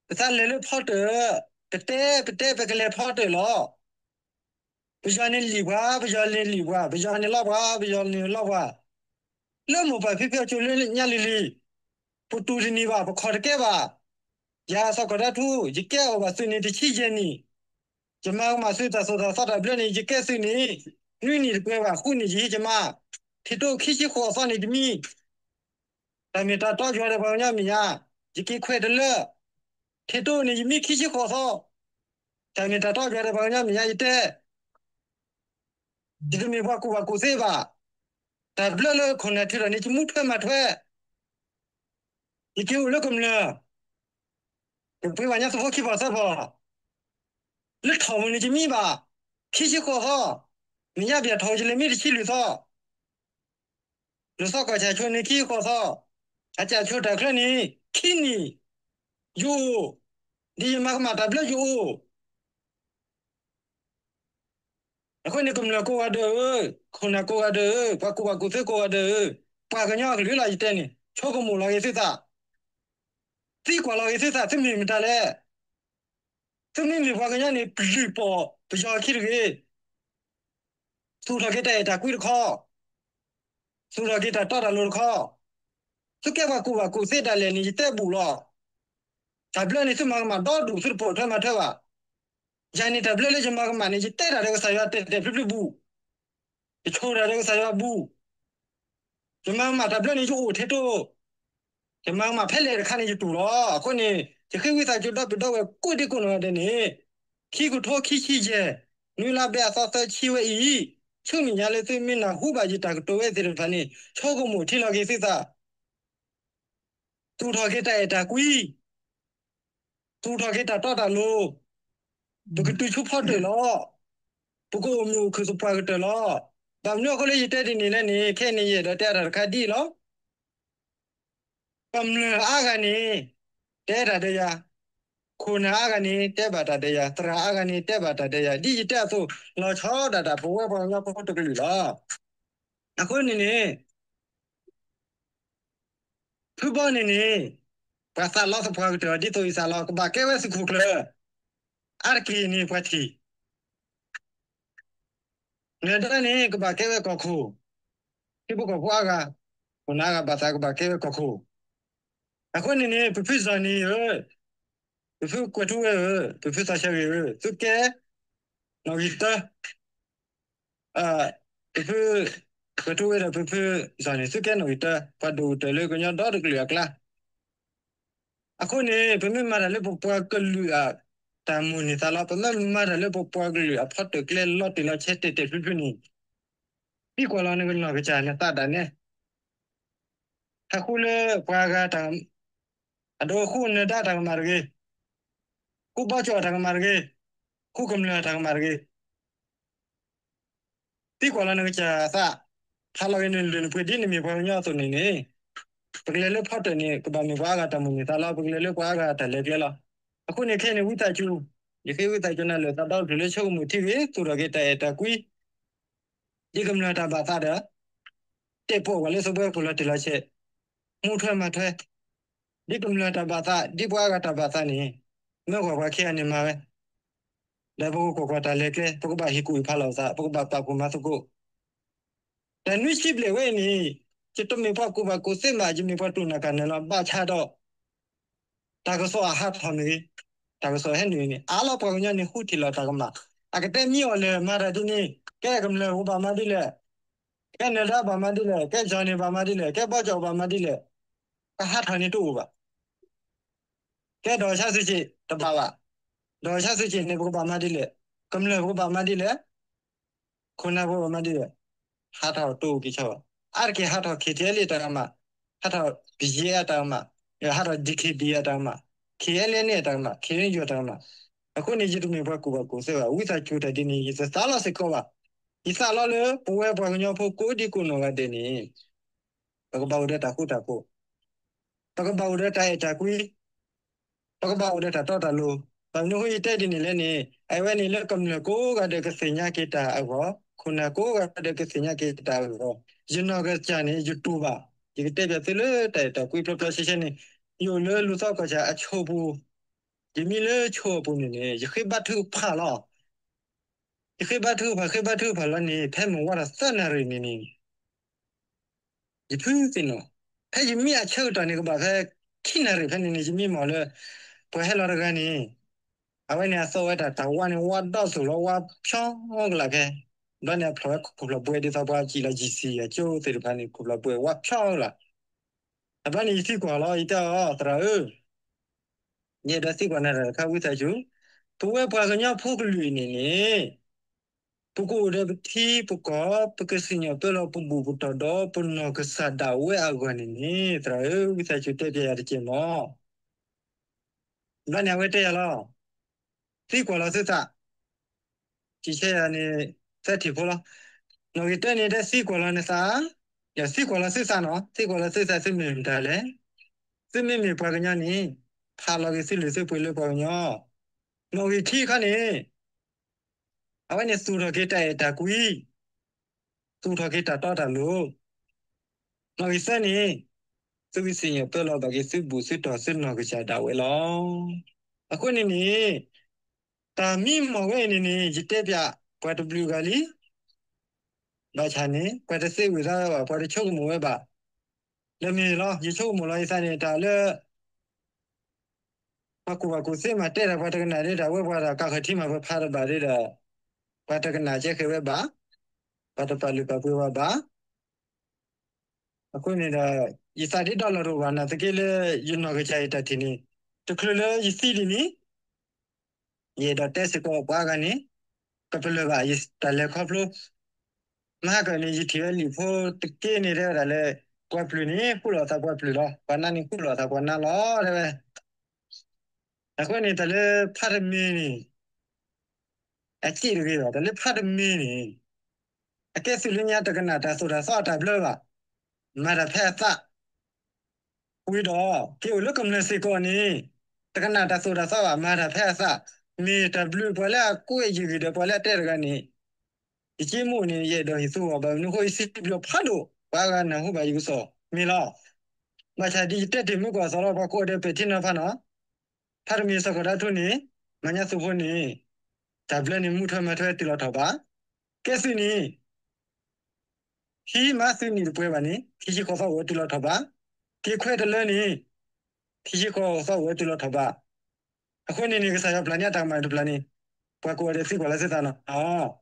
ပသးလဲၤလၢဖီတၢၣ်, ပတဲပတဲပကလဲၤဖီတၢၣ်လီၤ. ပယီၤန့ၣ်လံာ်ပှၤ, ပယီၤန့ၣ်လံာ်ပှၤ, ပယီၤန့ၣ်လီပှၤ, ပယီၤန့ၣ်လီပှၤ. လၢမိၢ်ပၢ်ဖံဖုအစိၤလၢညါလံၤလံၤ, ပတူၢ်တန့ၢ်ဘၣ်, ပခီၣ်တကဲဘၣ်. ယၤစီၤကီၢ်ဒၣ်ထူ, ယကဲအီၤဘၣ်သုးန့ၣ်တဆံယဲၢ်နံၣ်, ယမၤကမၣ်သုးတၢ်သိၣ်တၢ်သီတၢ်ဘျၢန့ၣ် ယကဲသုးန့ၣ် နွံနံၣ်တပှဲၤဘၣ်, ဃုနံၣ်ယဟံးကမါ, ထံၣ်တိခံဆံဃိးသီန့ၣ်တမံၤ တၢ်မ့ၢ်တၢ်တီယွၤဒီးပှၤကညီမဲာ်ညါ, ယက့ၤခွဲးတလၢ, ထံၣ်တိန့ၣ် ယမံခံဆံဃိးသီ, တၢ်မ့ၢ်တၢ်တီယွၤဒီးပှၤကညီမဲာ်ညါ ယတဲ, ယတမ့ၢ်ပှၤကူၣ်ဘၣ်ကူၣ်သ့ဘၣ်, တၢ်တဘျၢလၢခိၣ်နၢ်ထုးထီၣ်န့ၣ် ယမူထွဲမၤထွဲ, ယက့ၤအိၣ်လၢကမျၢၢ် ယပှ့ၤဘၣ်ညါသဖိခံဖီၣ်သၢဖီၣ်, လၢထီၣ်ပူၤန့ၣ်ယမံဘၣ်, ခံဆံဃိးသီ, မဲာ်ညါဘၣ်ထီၣ်ယလဲၤမံတဆံလွံၢ်သီ, လူၤသီၣ်ကီၢ်ဆၣ်ဆိန့ၣ်ခံဃီသီ, အစးဆိတၢ်ချၢန့ၣ် ခံနံၣ်, ယအိၣ်, ဒ်ယမၤကမၣ်တၢ်ဘျၢယအိၣ်. အဃိန့ၣ် ကမျၢၢ်ကိးဂၤဒဲးဧၢ, ခိၣ်နၢ်ကိးဂၤဒဲးဧၢ, ပှၤကူၣ်ဘၣ်ကူၣ်သ့ကိးဂၤဒဲးဧၢ, ပှၤကညီအကလုာ်လီၤ ယတဲန့ၣ် ဆိကမိၣ်လီၤဂ့ၤသုသး, သံကွၢ်လီၤဂ့ၤသုသး, သုမ့ၢ်မတၤလဲၣ်. သုမ့မ့ၢ်ပှၤကညီန့ၣ် ပျုၢ်ပိာ်ပယီၤခံတဂ့ၤ, သူၣ်ထီၣ်က့ၤတၢ်အဲၣ်တၢ်ကွံတခီ, သူၣ်ထီၣ်က့ၤတၢ်တီတၢ်လိၤတခီ, သုကဲပှၤကူၣ်ဘၣ်ကူၣ်သ့ဒၣ်လဲာ်န့ၣ် ယတဲဘူးလီၤ. တၢ်ဘျၢန့ၣ် သုမၤကမၣ်ဒီဒူၣ် သုတပိာ်ထွဲမၤထွဲဘၣ်. ယၤန့ၣ်တၢ်ဘျၢလၢယမၤကမၣ်န့ၣ် ယတဲတၢ်ဒီးကစၢ်ယွၤတဲာ်တဲာ်ဖျုးဖျုးဘူး, ယဆိၣ်တၢ်ဒီးကစၢ်ယွၤဘူး, ယမၤကမၣ်တၢ်ဘျၢန့ၣ် ယအိၣ်ထဲတိ, ယမၤကမၣ်ဖဲလဲၣ်တခါန့ၣ် ယတူၢ်လီၤ. အဃိန့ၣ် ယဃ့ဝံသးစူၤဒီပုၢ်ဒီဝဲၢ်ကိးဒံကိးနီၢ်ဂၤဒဲးန့ၣ်, ခံကထိခံဆံယဲၢ်, နွံလါဘဲအသီသၢဆံဝဲအံၤ, ဆူမဲာ်ညါလၢသုမ့ၢ်နၢ်ဟူဘၣ်ယတၢ်ကတိၤဝဲသ့ၣ်တဖၣ်န့ၣ် ဆိကမိၣ်ထံလီၤက့ၤသုသး, သူၣ်ထီၣ်က့ၤတၢ်အဲၣ်တၢ်ကွံ, သူၣ်ထီၣ်က့ၤတၢ်တီတၢ်လိၤ, ပကတုၤဆူဖီတၢၣ်လီၤ. ပကအိၣ်မုာ်အိၣ်ခုၣ်သပှၢ်ကတၢၢ်လီၤ. ဘၣ်မနုၤအဃိလၢယတဲဒ်န့ၣ်လဲၣ်န့ၣ်, ခဲအံၤန့ၣ် ယအဲၣ်ဒိးတဲအါတၢ်တခါဒ်အံၤလီၤ. ကမျၢၢ်အါဂၤန့ၣ် တဲတၢ်ဒီးယၤ, ခိၣ်နၢ်အါဂၤန့ၣ် တဲဘၣ်တၢ်ဒီးယၤ, သရၣ်အါဂၤန့ၣ် တဲဘၣ်တၢ်ဒီးယၤ, ဒ်ယတဲအသိး လီၤဆီဒၣ်တၢ် ပဝဲပှၤကညီဖိတကလုာ်လီၤ. အဃိန့ၣ်န့ၣ် ဖုဘီန့ၣ်န့ၣ် ပှၤသးလီသပှၢ်ကတၢၢ် ဒ်သိးအံၤသးလီ ကဘၣ်ကဲဝဲသုးခိၣ်ကျၢၢ်, အါတက့ၢ်န့ၣ်ပှၤထံၣ်, နၢၤဒါန့ၣ် ကဘၣ်ကဲဝဲကီၢ်ခိၣ်, ထံဖိကီၢ်ဖိအါဂၤ, ခိၣ်နၢ်အါဂၤဘၣ်သး ကဘၣ်ကဲဝဲကီၢ်ခိၣ်. အဃိန့ၣ်န့ၣ် ပဖုစီၤနံၤဧၢ, ပဖုကွဲၤထူဝ့ဧၢ, ပဖုသးဆၢဂ့ၤဧၢ, သုကဲနီၣ်ဂံၢ်တၢ ပဖုကွဲၤထူဝ့ဒီး ပဖုစီၤနံၤန့ၣ် သုကဲနီၣ်ဂံၢ်တၢ ပှၤဒိၣ်ကတၢၢ်လၢကညီဒီတကလုာ်အကျါ. အဃိန့ၣ် ပမ့ၢ်မၤတၢ်လၢပပှၤကလုာ်အတၢ်မိၣ်န့ၢ်သးလီ, ပမ့ၢ်မၤတၢ်လၢပပှၤကလုာ်အဖီတၢၢ်ကျဲလီၤတံၢ်လီၤဆဲးတဲာ်တဲာ်ဖျုးဖျုးန့ၣ်, သံကွၢ်လီၤနကနီၢ်ကစၢ်နသးဒၣ်နဲ, ဟဲဃုလၢပှၤဂၤတၢ်, အဒိဃုနၢၤဒါတၢ်ကမၣ်တဂ့ၤ, ဃုဘီကၠီၣ်တၢ်ကမၣ်တဂ့ၤ, ဃုကမျၢၢ်တၢ်ကမၣ်တဂ့ၤ သံကွၢ်လီၤနကစၢ်သး, ဖးလီၤဂ့ၤနလုၢ်နပှ့ၤဒ်နမ့ၢ်ပှၤကညီအသိးန့ၣ်န့ၣ်, ပကလဲၤလၢဖီတၢၢ်န့ၣ် ကဘၣ်မ့ၢ်ပှၤအါဂၤတၢ်မိၣ်န့ၢ်သးလီ, ပကလဲၤလၢပှၤအါဂၤတၢ်လဲၤကျဲလီၤ. အဃိန့ၣ်ခဲအံၤန့ၣ် ဝံသးစူၤ, ယဃ့ဝံသးစူၤနၤလၢသးဒီတဖျၢၣ်လၢဆိကမိၣ်ထံဂ့ၤ သူၣ်ထီၣ်က့ၤတၢ်အဲၣ်တၢ်ကွံ ဒ်ကမျၢၢ်တၢ်ဘၣ်သးဒီး တဲာ်ပိာ်ဝဲလၢသဘှဲခိၣ်လီၤတံၢ်လီၤဆဲး, မူထွဲမၤထွဲ, ဒ်ကမျၢၢ်တၢ်ဘၣ်သး ဒ်ပှၤအါဂၤတၢ်ဘၣ်သးန့ၣ်, မ့ၢ်ကွၢ်ပှၤခံဂၤန့ၣ်မၤဝဲ, ဒီးပကကွၢ်ကွၢ်တၢ်လဲၤကျဲ, ပကဘၣ်ဟ့ၣ်ကူၣ်ဟ့ၣ်ဖးလိာ်သး, ပကဘၣ်ပာ်ဖှိၣ်မၤသကိး တၢ်နွံဆံဘျဲၣ်ဝဲအံၤန့ၣ်, ယတမ့ၢ်ပှၤကူၣ်ဘၣ်ကူၣ်သ့ဘၣ်, ယမ့ၢ်ပှၤတူၢ်နၢ်ကၢ်နၢ်လီၤ. ဘၣ်ဆၣ်ဒီး တၢ်ကစီၣ်အဟးထီၣ်မ့ၢ်ဂ့ၤ, တၢ်ကစီၣ်ဟဲနုာ်န့ၣ် အါလီၤပှၤကညီန့ၣ် ဃုထံၣ်လီၤတၢ်ကမၣ်, အကတဲမံအီၤလဲၣ် မၤတၢ်ဒ်န့ၣ်, ကဲကမျၢၢ်ကဘၣ်မၤဒ်လဲၣ်, ကဲနၢၤဒါဘၣ်မၤဒ်လဲၣ်, ကဲကၠီၣ်န့ၣ်ဘၣ်မၤဒ်လဲၣ်, ကဲဘီကၠီၣ်ဘၣ်မၤဒ်လဲၣ်, ကဟးထီၣ်န့ၣ်တအိၣ်ဘၣ်. ကဲဒီးဆါသုးက့ၣ်တဘၣ်ဘၣ်, ဒီးဆါသုးက့ၣ်န့ၣ် ပကဘၣ်မၤဒ်လဲၣ်, ကမျၢၢ်ပကဘၣ်မၤဒ်လဲၣ် ခိၣ်နၢ်ဖိမၤဒ်လဲၣ်, ဟးထီၣ်တအိၣ်က့ၤဆီဘၣ်. အါတက့ၢ်ဟးထီၣ် ခ့ၣ်ထံၣ်အဲလ်အ့ တၢ်ကမၣ်, ဟးထီၣ် ဘံၣ်ယ့အတၢ်ကမၣ်, ဟးထီၣ် ဒံၣ်ခ့ၣ်ဒံၣ်အတၢ်ကမၣ်, ခ့ၣ်အဲလ်အ့န့ၣ်အတၢ်ကမၣ်, ခ့ၣ်အဲလ်ယူၣ်အတၢ်ကမၣ်. အဃိန့ၣ် ယတမ့ၢ်ပှၤကူၣ်ဘၣ်ကူၣ်သ့ဘၣ်. ဝံသးစူၤတၢ်ဒ်န့ၣ် ယတသးလီၤစ့ၢ်ကီးဘၣ်. ယသးလီလၢပဝဲပှၤကညီဖိကိးဒံကိးနီၢ်ဂၤဒဲးန့ၣ် ပကဘၣ်အိၣ်ဒီးတၢ်ဃူတၢ်ဖိး, ပကဘၣ်အိၣ်ဒီးတၢ်အဲၣ်တၢ်ကွံ, ပကဘၣ်အိၣ်ဒီးတၢ်တီတၢ်လိၤ. ဘၣ်မနုၤအဃိယတဲဒ်န့ၣ်လဲၣ်န့ၣ်, အဝဲန့ၣ်လၢကမျၢၢ်ကိးဂၤဒဲးကသ့ၣ်ညါက့ၤတၢ်အဂီၢ်, ခိၣ်နၢ်ကိးဂၤဒဲးကသ့ၣ်ညါက့ၤတၢ်အဂီၢ်, ယနီၢ်ကစၢ်န့ၣ် ယတူၢ်ဘၣ်. ယကတဲဘၣ်သုလၢတၢ်အဲၣ်တၢ်ကွံဖျီဖျီဆှဲဆှဲန့ၣ်, ယအိၣ်လၢလူၤသီကီၢ်ဆၣ်အဆိပူၤ, ယမံလၢဆိအပူၤန့ၣ်န့ၣ် ယဃ့ဘါထုကဖၣ်လီၤ. ယဃ့ဘါထုကဖၣ် ဃ့ဘါထုကဖၣ်လီၤန့ၣ် ဖဲမုၢ်ဝါထီၣ်သၢနၣ်ရံၣ်န့ၣ်န့ၣ် ယဖုသ့ၣ်နီၣ်, ဖဲယမံအဆၢကတီၢ်န့ၣ် ကဘၣ်ဖဲခံနၣ်ရံၣ်ဖဲန့ၣ်န့ၣ် ယမံမီၢ်လၢ ပှၤဟဲလီၤတဂၤန့ၣ်, အဝဲန့ၣ်အသီဝဲတၢ်တၢ်ဝါန့ၣ် ဝါဒီသိၣ်လီၤ ဝါဖျီကလာ်ခဲ, ဘျီန့ၣ်အဖျိးဝဲခိၣ်ဖျီၣ်ဘှဲးဒ်သိးပှၤစံၣ်လီၤ G C အကၠိသ့ၣ်တဖၣ်န့ၣ် ခိၣ်ဖျီၣ်ဘှဲးဝါဖျီကလာ်. အဘျီန့ၣ်ယသံကွၢ်လီၤ ယတဲအီၤ သရၣ်ဧၢ ယအဲၣ်ဒိးသံကွၢ်နၤတၢ်တခါဝံသးစူၤ, ပဝဲပှၤကညီဖိကလုာ်အံၤန့ၣ်န့ၣ်, ပကအိၣ်ဒီးပထံပကီၢ် ပကစံၣ်ညီၣ်ပၢလီၤပဘူၣ်ပတီၢ်ဒီးပနီၢ်ကစၢ်ဒၣ်ဝဲအဂီၢ်န့ၣ်န့ၣ် သရၣ်ဧၢ ဝံသးစူၤတဲပျဲယၤတကဲးမီၢ်. ဘျီန့ၣ်အဝဲတဲယၤလီၤ, သံကွၢ်လီၤသုသး, စံးဆၢယၤန့ၣ် သၢထံၣ်ဖိလီၤ. နီၣ်ဂံၢ်တၢန့ၣ် တဲသံကွၢ်လီၤနသး, ဒီးသံကွၢ်လီၤသုသးနီၤ, သံကွၢ်လီၤသုသး သုမ့ၢ်မတၤလဲၣ်. သုမ့မ့ၢ်ပှၤကညီန့ၣ်, ဖးလီၤက့ၤသုလုၢ်သုပှ့ၤလၢပှၤကညီ. နီၣ်ဂံၢ်ခံခါန့ၣ်, အဝဲန့ၣ်သူၣ်ထီၣ်က့ၤတၢ်အဲၣ်တၢ်ကွံ, သူၣ်ထီၣ်က့ၤတၢ်တီတၢ်လိၤ. နီၣ်ဂံၢ်သၢန့ၣ်, သုကစံၣ်ညီၣ်ပၢလီၤဘၣ်က့ၤသုဘူၣ်သုတီၢ်သုနီၢ်ကစၢ်ဒၣ်ဝဲလီၤ. အဃိန့ၣ်န့ၣ်, တၢ်မံမီၢ်ဝဲအံၤန့ၣ်န့ၣ် ယတဲပၠးပှၤတဘျုးဂၤလံ. ဘၣ်ဆၣ်န့ၣ် ပှၤတသ့ဝံၤသးဝဲဘၣ်, ပှၤတဆိကမိၣ်ဝဲဘၣ်. ဒီးမ့ၢ်လီၤ, ယဆိကမိၣ်လီၤယသးန့ၣ် တၢ်လၢ ပှၤကူၣ်ဘၣ်ကူၣ်သ့မၤတဲတၢ်ပှၤတကနၣ်ဒ် တၢ်ဝဲပှၤတၢ်ကးဃၢၤထံမၤပဖးတဘၣ်ဒ်ဒီး, ပှၤတကနၣ်ကဲဃဲၤဝဲဘၣ်, ပှၤတပာ်လုၢ်ပာ်ပှ့ၤဝဲဘၣ်. အဃိန့ၣ်ဒီး, ယသးဒ်ဒီလီၤတအိၣ်ဘၣ်နာ်သက့လၢ ယနီၢ်ကစၢ်အံၤတၢ်ထံၣ်န့ၣ်, တချုးလၢယသံဒ်န့ၣ်, ယအဲၣ်ဒိးတဲစ့ၢ်ကီးပှၤအါဂၤန့ၣ်, ကပလၢၢ်ဘၣ်ယတၢ်လဲၤခီဖျိ. မဟါကၢန့ၣ် ယထံၣ်ဝဲလံာ်ဖိတက့န့ၣ် တဲဝဲဒၣ်လၢ, ပှၤပျုၢ်န့ၣ် ဃူလိာ်သးပှၤပျုၢ်လီၤ, ပှၤနါန့ၣ်ဃူလိာ်သးပှၤနါလီၤ တဲဝဲ. အဃိန့ၣ် တၢ်လၢဖးတမံၤန့ၣ် အစံးတဂ့ၤဘၣ်, တၢ်လၢဖးတမံၤန့ၣ်, အကဲသုးလၢညါတကနၣ်တၢ်သိၣ်တၢ်သီအတၢ်ဘျၢဘၣ်, မၤတၢ်ဖဲအသး, ဝံၤဒီး က့ၤအိၣ်လၢကမျၢၢ်စ့ၢ်ကီးန့ၣ်, တကနၣ်တၢ်သိၣ်တၢ်သီဘၣ်, မၤတၢ်ဖဲအသး, မ့ၢ်တၢ်ဘျုးပှၤလၢအကွဲးယံာ်ဂံၢ်ဒီးပှၤလၢအတဲတဂၤန့ၣ်, ယက့မူန့ၣ် ယအဲၣ်ဒိးဟ့ၣ်သူအီၤ, ဘၣ်မနုၤအဃိ ယစံးဘျုးဖးဒိၣ် ပှၤဂၤနၢ်ဟူဘၣ်ယကစီၣ်မ့ၢ်လီၤ. ဘၣ်ဆၣ်ဒ်ယတဲတ့ၢ်မုၢ်ကီၢ်အသိးလီၤ, ပှၤကိးဂၤဒဲးပဲာ်ထံနီၤဖးနီၤ, ဖးတမံၤစ့ၢ်ကီးဒၣ်ထူန့ၣ်, မၤညါသုးဖိန့ၣ်, တၢ်ဘျၢန့ၣ်မူထွဲမၤထွဲတုၤလီၤထီၣ်ဘၣ်. ကဲသုးန့ၣ် ဟံးမၤသုးနံၣ်တပှဲၤဘၣ်န့ၣ် ခံဆံဃိးသီအိၣ်ဝဲတုၤလီၤထီၣ်ဘၣ်. က့ၤခွဲးတလၢန့ၣ် ခံဆံဃိးသီအိၣ်ဝဲတုၤလီၤထီၣ်ဘၣ်. အဃိန့ၣ်န့ၣ် ကစၢ်ယွၤပျၢ်န့ၢ်အတၢ်ကမၣ်တဖျၢၣ်န့ၣ်, ပှၤကိးဂၤဒဲးသံကွၢ်လီၤသုသးနီၤ,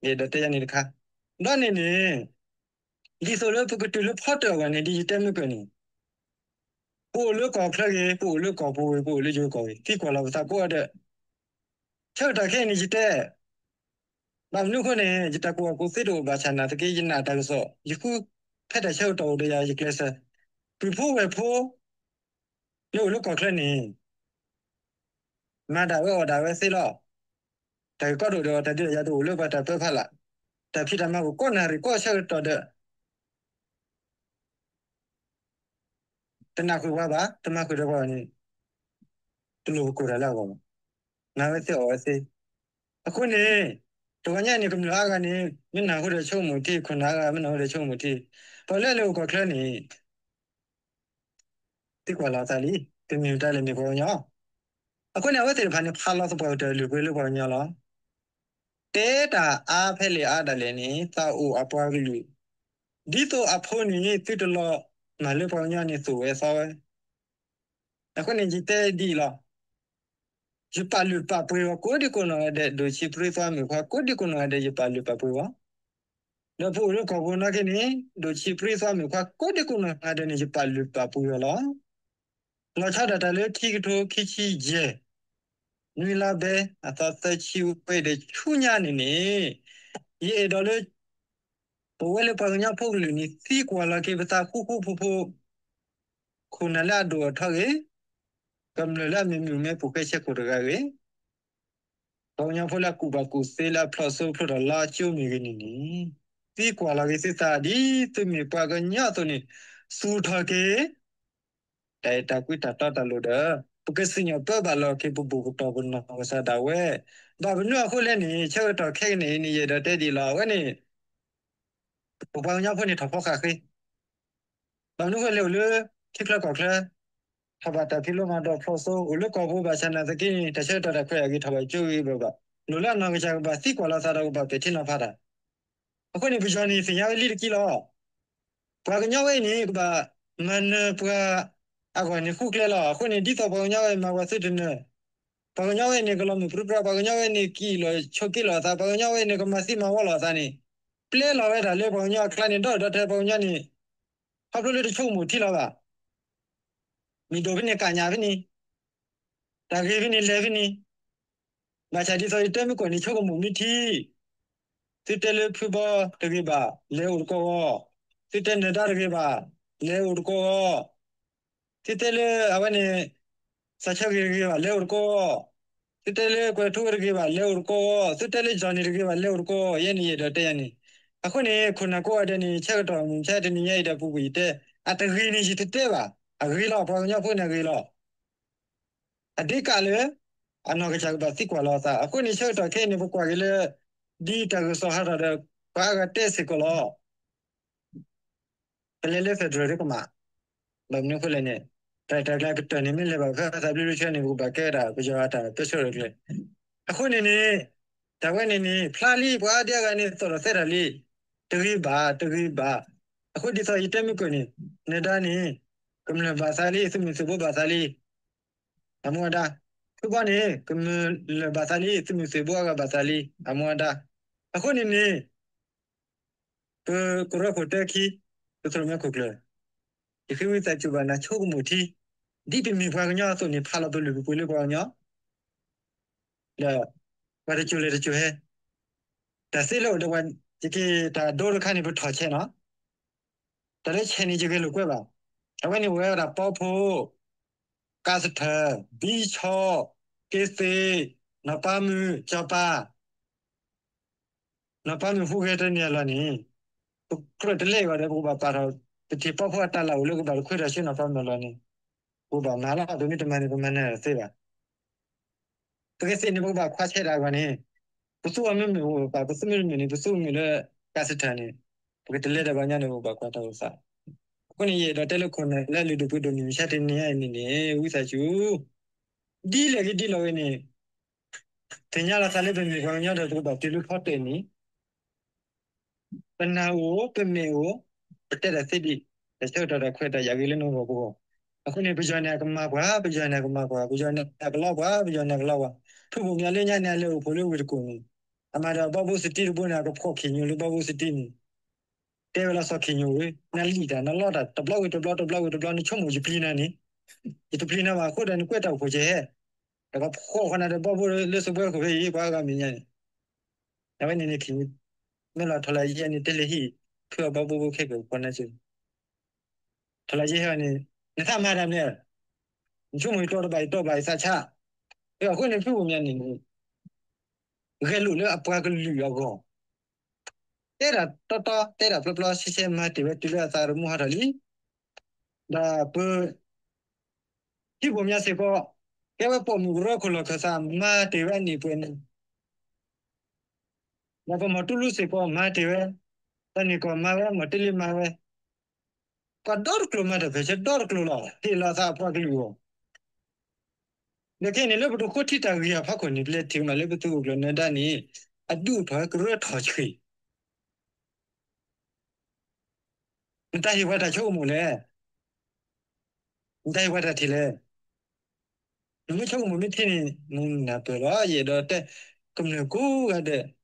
ယအဲၣ်ဒိးတဲယၤန့ၣ်တခါ, ဒီးန့ၣ်န့ၣ်, ဒ်သိးလၢပကတုၤလၢဖီတၢၣ်အဂီၢ်န့ၣ် ဒ်ယတဲမုၢ်ကၢၢ်န့ၣ်, ပအိၣ်လၢကီၢ်ချၢဂ့ၤ, ပအိၣ်လၢကီၢ်ပူၤဂ့ၤ, ပအိၣ်လၢယိၤကီၢ်ဂ့ၤ, သံကွၢ်လီၤပသးကိးဂၤဒဲး. ဆၢကတီၢ်ခဲအံၤန့ၣ်ယတဲ, ဘၣ်မနုၤအဃိန့ၣ် ယတၢ်ကူၣ်ဘၣ်ကူၣ်သ့တအိၣ်ဘၣ်ဆၣ်နာ်သက့ ယနာ်တၢ်ကစီၣ် ယဃုဖဲတၢ်ဆၢကတီၢ်အိၣ်ဒီးယၤ ယကျဲးစၢး, ပုၢ်ဖိဝဲၢ်ဖိ လၢအိၣ်လၢကီၢ်ချၢန့ၣ် မၤဒၣ်ဝဲအီၣ်ဒၣ်ဝဲသ့လီၤ. တၢ်ဂ့ၢ်ကီဒိၣ်ဒီးတၢ်ဒုးတၢ်ယၤတအိၣ်လၢပှၤတၢ်ပၢဖးလၢ်, တၢ်ဖံးတၢ်မၤအိၣ်ကိးနၣ်ရံၣ်ကိးဆၢကတီၢ်ဒီး တနၢ်ဃုာ်ပှၤဘၣ်, တမၤဃုာ်ဒီးပှၤဘၣ်န့ၣ်, တလိၣ်ပကိၢ်တၢ်လၢအဂီၢ်ဘၣ်. မၤဝဲသ့အီၣ်ဝဲသ့. အဃိန့ၣ်, တဂီၤညါအံၤန့ၣ် ကမျၢၢ်အါဂၤန့ၣ် မ့ၢ်နၢ်ဟူဒီးဆိကမိၣ်ထံ, ခိၣ်နၢ်အါဂၤမ့ၢ်နၢ်ဟူဒီးဆိကမိၣ်ထံ, ပှၤလၢအလဲၤအိၣ်ကီၢ်ချၢန့ၣ် သံကွၢ်လီၤအသးလံ, တမ့ၢ်မတၤလဲၣ် မ့ၢ်ပှၤကညီ. အဃိန့ၣ် အဝဲသ့ၣ်တဖၣ်န့ၣ် ဖးလီၤသပှၢ်ကတၢၢ်လုၢ်ပှ့ၤလၢပှၤကညီလီၤ. တဲတၢ်အါဖဲလဲၣ်အါဒၣ်လဲာ်န့ၣ် သးအိၣ်အပှၤကလုာ်, ဒ်သိးအဖိန့ၣ် သုတလီၤမၢ်လၢပှၤကညီန့ၣ် သိၣ်ဝဲသီဝဲ. အဃိန့ၣ် ယတဲဒ်အံၤလီၤ. ယပာ်လုၢ်ပာ်ပှ့ၤအီၤကိးဒံကိးနီၢ်ဂၤဒဲး, ဒိၣ်ဆံးပြံသွါမုၣ်ခွါကိးဒံကိးနီၢ်ဂၤဒဲး ယပာ်လုၢ်ပာ်ပှ့ၤအီၤ. ဒီးပအိၣ်လၢကီၢ်ပူၤနာ်က့န့ၣ် ဒိၣ်ဆံးပြံသွါမုၣ်ခွါကိးဒံကိးနီၢ်ဂၤဒဲးန့ၣ် ယပာ်လုၢ်ပာ်ပှ့ၤအီၤလီၤ. လီၤဆီဒၣ်တၢ်လၢခံကထိခံဆံယဲၢ် နွံလါဘဲ အသီသၢဆံဝဲဒီးဆူညါန့ၣ်န့ၣ်, ယအဲၣ်ဒိးလၢ ပဝဲလၢပှၤကညီဖိကလုာ်န့ၣ် သံကွၢ်လီၤက့ၤပသးဃူဃူဖိးဖိး, ခိၣ်နၢ်လၢအဒိၣ်အထီဂ့ၤ, ကမျၢၢ်လၢအမ့ၢ်မုၣ်ကမဲဖိဃဲဆဲခိၣ်တဂၤဂ့ၤ, ပှၤကညီဖိလၢအကူၣ်ဘၣ်ကူၣ်သ့လၢအဖျိးစိဖျိးထီၣ်လါကၠိမ့ၢ်ဂ့ၤန့ၣ်န့ၣ်, သံကွၢ်လီၤက့ၤသုသးဒ်သုမ့ၢ်ပှၤကညီအသိးန့ၣ်, သူၣ်ထီၣ်က့ၤ တၢ်အဲၣ်တၢ်ကွံတၢ်တီတၢ်လိၤဒီး ပကစံၣ်ညီၣ်ပၢဘၣ်လီၤက့ၤပဘူၣ်ပတီၢ်ပနီၢ်ကစၢ်ဒၣ်ဝဲ. ဘၣ်မနုၤအဃိလဲၣ်န့ၣ် ဆၢကတီၢ်ခဲကနံၣ်အံၤန့ၣ် ယအဲၣ်ဒိးတဲဒ်အံၤလီၤ. အဝဲန့ၣ် ပပှၤကညီဖိန့ၣ် ထီၣ်ဖီဃာ်ဃ့, ဘၣ်မနုၤအဃိလဲၣ် အိၣ်လၢထံချၢကီၢ်ချၢ, ထီၣ်ဘၣ်တၢ်ဖံးလိမၤဒိးဖျိးစိ, အိၣ်လၢကီၢ်ပူၤဘၣ်ဆၣ်နာ်သက့န့ၣ် တၢ်ဆၢကတီၢ်တၢ်ခွဲးအဂ့ၤ ထီၣ်ဘၣ်ကၠိဂ့ၤဘၣ်ဘၣ်, လိၣ်လၢအနီၢ်ကစၢ်ကဘၣ်သံကွၢ်လီၤသးဒီးကဘၣ်ပဲာ်ထံနီၤဖးတၢ်. အဃိန့ၣ် ပယီၤန့ၣ်သ့ၣ်ညါဝဲလံတက့ၢ်လီၤ. ပှၤကညီဝဲအံၤန့ၣ် ကဘၣ်မၤနၢၤပှၤအဂီၢ်န့ၣ်ဃုကျဲလီၤ. အဃိန့ၣ် ဒ်သိးပှၤကညီဝဲအံၤမၤပှၤသုတနၢၤ, ပှၤကညီဝဲအံၤန့ၣ် ကလီၤမုၢ်ပြံပြါ, ပှၤကညီဝဲအံၤန့ၣ် ကအံၣ်လိာ်ဆိးက့လိာ်အသး, ပှၤကညီဝဲအံၤန့ၣ် ကမၤသံမၤဝီလိာ်အသးန့ၣ်, ပျဲလီၤဝဲဒၣ်လၢပှၤကညီအကျါန့ၣ် ဒီးဒီးထဲပှၤကညီန့ၣ် ခီဖျိလၢတဆိကမိၣ်ထံလီၤဘၣ်. မ့ၢ်ဒိၣ်ဖဲန့ၣ်ကညးဖဲန့ၣ်, တၢ်ဂ့ၤဖဲန့ၣ်လဲၤဖဲန့ၣ်, ဘၣ်ဆၣ်ဒ်သိးယတဲမုၢ်ကီၢ်န့ၣ် ဆိကမိၣ်မ့ၢ်ထံ, သုတဲလၢဖုဘီတဂ့ၤဘၣ် လဲၤအိၣ်တကိးဂီၤ, သုတဲနၢၤဒါတဂ့ၤဘၣ် လဲၤအိၣ်တကိးဂီၤ, သုတဲလၢအဝဲန့ၣ် စးဆၢဂ့ၤတဂ့ၤဘၣ် လဲၤအိၣ်တကိးဂီၤ, သုတဲလၢကွဲးထူဝဲတဂ့ၤဘၣ် လဲၤအိၣ်တကိးဂီၤ, သုတဲလၢကၠီၣ်န့ၣ်တဂ့ၤဘၣ် လဲၤအိၣ်တကိးဂီၤ, ယဲန့ၣ်ယအဲၣ်ဒိးတဲယၤန့ၣ်, အဃိန့ၣ် ခိၣ်နၢ်ကိးဂၤဒဲးန့ၣ် ဆၢကတီၢ်မုၢ်မဆါတနံၤညါအံၤဒီး ပူၤကွံာ်ယတဲ အတဂ့ၤန့ၣ် ယတတဲဘၣ်, အဂ့ၤလီၤ ပှၤကညီဖိန့ၣ်အဂ့ၤလီၤ. အဒ့ကးလၢ အနီၢ်ကစၢ်ကဘၣ်သံကွၢ်လီၤအသး. အဃိန့ၣ် ဆၢကတီၢ်ခဲအံၤန့ၣ် ပကွၢ်က့ၤလၢ ဒ်တၢ်ဂုာ်စီၤဟးထီၣ်ဒီး ပှၤအါဂၤတဲစ့ၢ်ကီးလီၤ. ပလဲၤလၢ federal ဒ်ကမၣ်, ဘၣ်မနုၤအဃိလဲၣ်န့ၣ် တၢ်ရဲၣ်တၢ်ကျဲၤကတၢၢ်န့ၣ် မ့ၢ်လဲၤဘၣ်ဖဲသးဘျ့ဘျ့ဆှၢန့ၣ် ပကဘၣ်ကဲဝဲဒၣ်ပယီၤအတၢ်ပၢဆှၢရဲၣ်ကျဲၤ. အဃိန့ၣ်န့ၣ် တၢ်ဝဲန့ၣ်န့ၣ် ဖျါလံ ပှၤအါဒံအါဂၤန့ၣ် သီၣ်ဒီးသဲတၢ်လံ, တဂ့ၤဘၣ် တဂ့ၤဘၣ်. အဃိဒ်သိးယတဲမုၢ်ကၢၢ်န့ၣ် နဒါန့ၣ် ကမျၢၢ်ဘၣ်သးလံ သုးမုၢ်သုးဘိဘၣ်သးလံ အမူအဒါ, ဖုဘီန့ၣ် ကမျၢၢ်လၢာ်ဘၣ်သးလံ သုးမုၢ်သုးဘိအါဂၤဘၣ်သးလံ အမူအဒါ. အဃိန့ၣ်န့ၣ် ပကရၢခိၣ်တၢခံ ပသရိာ်မဲခိၣ်ကျၢၢ် ယဃ့ဝံသးစူၤဘၣ်နၤဆိကမိၣ်ထံ, ဒ်ပမ့ၢ်ပှၤကညီအသိးန့ၣ် ဖးလီၤပလုၢ်ပပှ့ၤလၢပှၤကညီ ဒီး ပှၤတစိၤလဲၤတစိၤဟဲ, တၢ်သ့လၢအိၣ်ဒီးပှၤ ယက့ၤတၢ်ဒိတခါန့ၣ် ပထီၣ်ဆဲးနီၤ, တၢ်လၢဆဲးန့ၣ် ယဂဲၤလိာ်ကွဲဘၣ်. အဝဲန့ၣ်အိၣ်ဝဲဒၣ်ပီဖိ, ကးစထၢၣ်, ဘံဆီ, က့သ့ၣ်, နီၢ်ပၤမုၣ်, စီၤပၤ နီၢ်ပၤမုၣ်ဟူးဂဲၤတန့ၢ်အလီၢ်န့ၣ် ပကြၢးတလဲအဂီၢ်ဒီး ပကဘၣ်ပာ်ထီၣ် ပထံၣ်ပီဖိအတၢ်လၢအိၣ်လၢကဘၣ်တခွဲးထီၣ်ဆှၢနီၢ်ပၤမုၣ်အလီၢ်န့ၣ် ပကဘၣ်မၤလီၤ. ပမ့ၢ်တမၤန့ၣ် ပမၤနၢၤတသ့ဘၣ်. ပကသ့ၣ်န့ၣ် ပကဘၣ်ခွါဆဲးတၢ်အဂီၢ်န့ၣ် ပသူအီၤမ့မ့ၢ်အိၣ်ပာ် ပသူမ့တမ့ၢ်န့ၣ် ပသူမ့ၢ်လၢ ကးစထၢၣ်န့ၣ် ပကတလဲဒီးပှၤကညီန့ၣ် ပကဘၣ်ကွၢ်တၢ်အိၣ်သး. အဃိန့ၣ် ယအဲၣ်ဒိးတဲလၢခိၣ်နၢ်လၢအလုၢ်ဒိၣ်ပှ့ၤဒိၣ်မုၢ်မဆါတနံၤညါအံၤန့ၣ်န့ၣ် ဝံသးစူၤ ဒ်လဲၣ်ဂ့ၤဒ်လဲၣ်ဂ့ၤန့ၣ် သ့ၣ်ညါလီၤသးလၢပမ့ၢ်ပှၤကညီဒီး ပကဘၣ်တုၤလၢဖီတၢၣ်န့ၣ် ပနၢ်အိၣ် ပမဲာ်အိၣ် ပတဲတၢ်သ့ဒံး တၢ်ဆၢကတီၢ်တၢ်ခွဲးတၢ်ယာ်ဂ့ၤလၢနဂီၢ်ပဂီၢ်. အဃိန့ၣ် ပယီၤန့ၣ်အကမၤပှၤ ပယီၤန့ၣ်အကမၤပှၤ ပယီၤန့ၣ်အကလီပှၤ ပယီၤန့ၣ်အကလီပှၤ. ဖုဘိၣ်မၠးလၢညါန့ၣ် အလဲၤအိၣ်ဖှိၣ်လၢဝ့ၢ်တကူၣ်န့ၣ် အမၤဒီးဘီဘိစတံတဘိန့ၣ် အကဖှီၣ်ခ့ၣ်ညိၣ်လၢဘီဘိစတံန့ၣ် တဲဝဲလၢစီၤခ့ၣ်ညိၣ်ဝဲ နလံၣ်တၢ် နလီတၢ် တဘျီဝံၤတဘျီ တဘျီဝံၤတဘျီ နဆိကမိၣ်ယပျံၤနၤန့ၣ် ယတပျံၤနၤဘၣ်အဃိဒီး နကွဲးတၢ်အိၣ်ဖှိၣ်ကဲဟဲ ဒီးကဖှီၣ်ဃီနၤဒီးဘီဘိလၢစပွဲခိၣ်ဖဲအံၤ ပှၤအါဂၤမဲာ်ညါန့ၣ် အဝဲန့ၣ်န့ၣ် မ့ၢ်လီၤထီၣ်လၢယဲန့ၣ် တဲလၢဟံၣ် ဖုအဘီဘိဘိခဲကၢၢ်ဖီနါစၢၤ ထီၣ်လၢယဲဟဲန့ၣ် နသးမၤတၢ်မနုၤလဲၣ် နဆိကမိၣ်ယတီတဘၣ် ယတီဘၣ် ယသးဆါ အဃိန့ၣ် ဖုဘိၣ်မၠးန့ၣ် ဂဲၤလိာ်လၢအပှၤကလုာ်အဂီၢ် တဲဒၣ်တီတီ တဲဒၣ်ပျီပျီ ဆဲးဆဲး မၤတ့ၢ်ဝဲတုၤလၢအသးတမူဟးထီၣ်လံ ဒီးပ ဟံၣ်ဘိၣ်မၠးစ့ၢ်ကီး ကဲဝဲပိာ်မုၣ်ကရၢခိၣ်လီၢ်ခၢၣ်သး မၤတ့ၢ်ဝဲအနံၣ်ပှဲၤန့ၣ် ဒီးပမီၤတူလူစ့ၢ်ကီး မၤတ့ၢ်ဝဲ တၢ်န့ၢ်ကီၢ်မၤဝဲ မီၤတ့လ့မၤဝဲ ပှၤဒီတကျိၤမၤတၢ်ဖဲဆဲးဒီတကျိၤလီၤ ဟ့ၣ်လီၤသးအပှၤကလုာ်အဂီၢ် ဒီးခဲအံၤန့ၣ် လၢပတဃိထံတၢ်ဂ့ၢ်အဖီခိၣ်န့ၣ် ပလဲၤထံၣ်ကမၣ်လၢပသုးခိၣ်ကျၢၢ်နၢၤဒါန့ၣ် အဒုးအိၣ်ထီၣ်ဝဲကရၢထီၣ်ဆှံ နတၢ်ဟ့ၣ်ပှၤတၢ်ဆိကမိၣ်လဲၣ်, နတၢ်ဟ့ၣ်ပှၤတၢ်ထံၣ်လဲၣ်. နမ့ၢ်ဆိကမိၣ်မ့ၢ်ထံန့ၣ် နနၢ်ပၢၢ်လီၤ. ယအဲၣ်ဒိးတဲ ကမျၢၢ်ကိးဂၤဒဲး ပာ်ဖျါထီၣ်က့ၤသုတၢ်အဲၣ်ဒီးသုလုၢ်သုပှ့ၤ, ခိၣ်နၢ်ကိးဂၤဒဲး ပာ်ဖျါထီၣ်က့ၤသုတၢ်အဲၣ်ဒီးသုလုၢ်သုပှ့ၤ, သု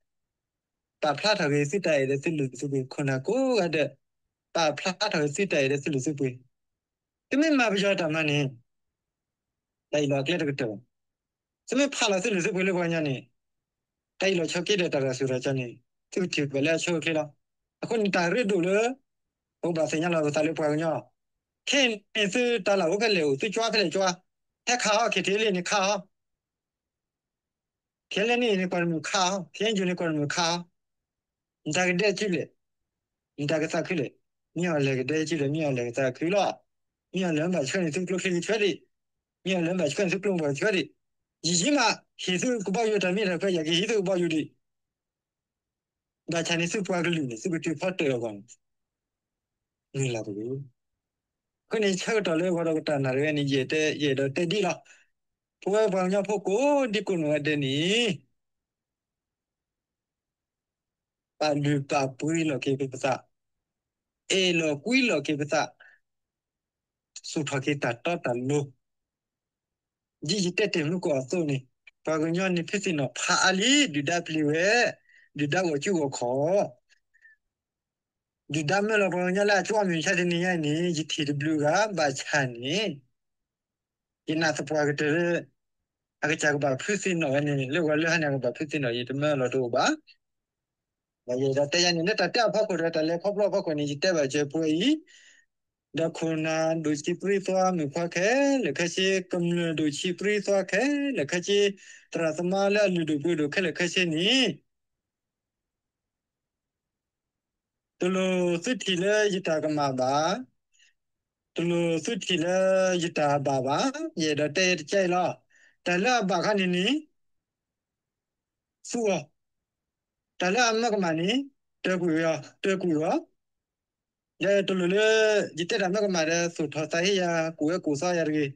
မ့ၢ်မၤပယီၤတၢ်မၤန့ၣ် တၢ်အ့ၣ်လိာ်အကျဲတကတၢၢ်ဘၣ်. သုမ့ၢ်ဖးလီၤသုလုၢ်သုပှ့ၤလၢပှၤကညီန့ၣ် တၢ်အ့ၣ်လိာ်ဆိးက့ဒီးတၢ်ရၤစူၤရၤကီန့ၣ် သုကထံၣ်ဘၣ်လၢအဆိအချ့လီၤ. အဃိန့ၣ် တၢ်ရ့ဒိၣ်လၢ ပကဘၣ်သ့ၣ်ညါလီၤပသးလၢပှၤကညီ, ခဲအံၤန့ၣ်သုတၢ်လၢအိၣ်ဖဲလဲၣ်အိၣ် သုကၠွါဖဲလဲၣ်ကၠွါ, ဟဲခးအီၤ ခဲထံလံန့ၣ်ခးအီၤ ခဲလၢာ်န့ၣ်န့ၣ် ကွၢ်တမုာ်ခးအီၤ, ခဲအံၤန့ၣ် ကွၢ်တမုာ်ခးအီၤ, နတၢ်ကဒဲက့လဲၣ်, နတၢ်ကသးခုလဲၣ်, မ့ၢ်အီၤလဲၣ်ကဒဲက့လဲၣ်, မ့ၢ်အီၤလဲၣ်ကသးခုလီၤ. မ့ၢ်အီၤလဲၣ်မ့ၢ်ဘၣ်ဆှၢန့ၣ် သုကျိချံကဆှၢဒံး, မ့ၢ်အီၤလဲၣ်မ့ၢ်ဘၣ်ဆှၢန့ၣ် သုကျိပှၤကဆှၢဒံး, ယံာ်ယံာ်မး ဟ့ၣ်သုကဘီယူၤတၢ်မ့ၢ်တၢ်ဖဲ ယကဟ့ၣ်သုကဘီယူၤဒံး ဘၣ်ဆၣ်န့ၣ် သုပှၤကလုာ်န့ၣ် သုကတုၤဖီတၢၣ်အဂီၢ်န့ၣ် မုၢ်လၢ်တဂ့ၤ. အဃိန့ၣ် ဆၢကတီၢ်လၢဂီၤဒီးကတၢၢ်နၣ်ရံၣ်ဝဲန့ၣ် ယအဲၣ်ဒိးတဲဒ်လီၤ. ပဝဲပှၤကညီဖိကိးဒံကိးနီၢ်ဂၤဒဲးန့ၣ် ပာ်လုၢ်ပာ်ပှ့ၤလီၤက့ၤပသး, အဲၣ်လီၤကွံလီၤက့ၤပသး, သူၣ်ထီၣ်က့ၤတၢ်တီတၢ်လိၤ ဒ်ယတဲတ့ၢ်မုၢ်ကီၢ်အသိးန့ၣ်, ပှၤကညီန့ၣ် ဖုသံၣ်နီၣ်ဖးအါလံ, ဒုၣ်ဒါပျံၤဝဲ, ဒုၣ်ဒါဂီၤကူဂီၤခီၣ်, ဒုၣ်ဒါမၢလီၤပှၤကညီလၢအကၠီမုၢ်ဆါတနံၤညါအံၤန့ၣ် ယထံၣ်တဘျုးဂၤ ဘၣ်ဆၣ်န့ၣ် ယနာ်သပှၢ်ကတၢၢ်လၢ အကစၢ်ကဘၣ်ဖုသံၣ်နီၣ်ဝဲန့ၣ် လၢဂီၤလၢဟါန့ၣ် အကဘၣ်ဖုသံၣ်နီၣ် ယတမၢလီၤတအိၣ်ဘၣ်. ဒီးယအဲၣ်ဒိးတဲယၤန့ၣ် လၢတၢ်တဲအဖီခိၣ်ဒီးတၢ်လဲၤခီဖျိအဖီခိၣ်န့ၣ် ယတဲဘၣ်စၢၤပှဲၤအံၤ, ဒီးခိၣ်နၢ်ဒိၣ်ဆံးပြံသွါမုၣ်ခွါခဲလၢာ်ခဲဆ့, ကမျၢၢ်ဒိၣ်ဆံးပြံသွါခဲလၢာ်ခဲဆ့, သရၣ်သမါလၢအလုၢ်ဒိၣ်ပှ့ၤဒိၣ်ခဲလၢာ်ခဲဆ့န့ၣ် တလိၣ်သုထံၣ်လၢယတၢ်ကမၣ်ဘၣ်, တလိၣ်သုထံၣ်လၢယတၢ်အဘၣ်ဘၣ်, ယအဲၣ်ဒိးတဲတကဲအံၤလီၤ. တၢ်လၢအဘၣ်ခါန့ၣ်န့ၣ် သူအီၤ, တၢ်လၢအမၢကမၣ်န့ၣ် တၢကွံာ်အီၤ, တၢကွံာ်အီၤ. ဒီးတလိၣ်လၢ ယတဲတၢ်မၢကမၣ်ဒီး သူၣ်ထီၣ်သးဟ့ယၤ ကူၣ်ဝဲကူၣ်သီယၤတဂ့ၤ.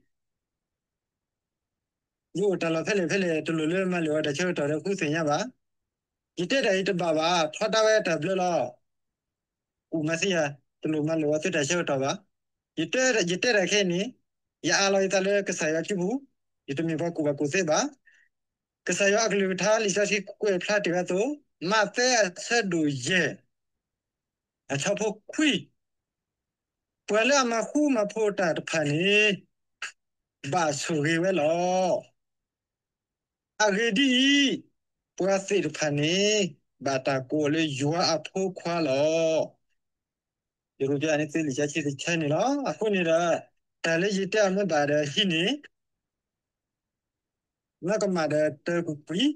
ယအိၣ်တၢ်လီၢ်ဖဲလဲၣ်ဖဲလဲၣ် တလိၣ်လၢမၤလိာ်အီၤတၢ်ဆၢကတီၢ်ဒီးဃုသ့ၣ်ညါဘၣ်. ယတဲတၢ်အံၤတဘၣ်ဘၣ်, ထီဒါဝဲတၢ်ဘျၢလီၤ. ကူၣ်မၤသံယၤ, တလိၣ်မၤလိာ်အီၤသုတၢ်ဆၢကတီၢ်ဘၣ်. ယတဲ, ယတဲတၢ်ခဲအံၤန့ၣ် ယအးလီၤယသးလၢကစၢ်ယွၤစုပူၤ, ယတမ့ၢ်ပှၤကူၣ်ဘၣ်ကူၣ်သ့ဘၣ်. ကစၢ်ယွၤအကလုၢ်ကထါ လံာ်စီဆှံကွဲးဖျါတ့ၢ်ဝဲအသိး, မးသဲအဆၢဒိၣ်ယဲၢ် အဆၢဖိခွံ, ပှၤလၢအမၤဃူမၤဖိးတၢ်တဖၣ်န့ၣ် ဘၣ်ဆိၣ်ဂ့ၤဝဲလီၤ. အဂ့ၢ်ဒ်အံၤ, ပှၤသ့ၣ်တဖၣ်န့ၣ် ဘၣ်တၢ်ကိးအီၤလၢယွၤအဖိခွါလီၤ. ယကပန့ၣ်သုလံာ်စီဆှံတဆၢန့ၣ်လီၤ. အဃိန့ၣ်ဒီး တၢ်လၢယတဲအီၤမ့ၢ်ဘၣ်ဒီးဟံးန့ၢ် မၢကမၣ်ဒီးတၢ်ကွံာ်,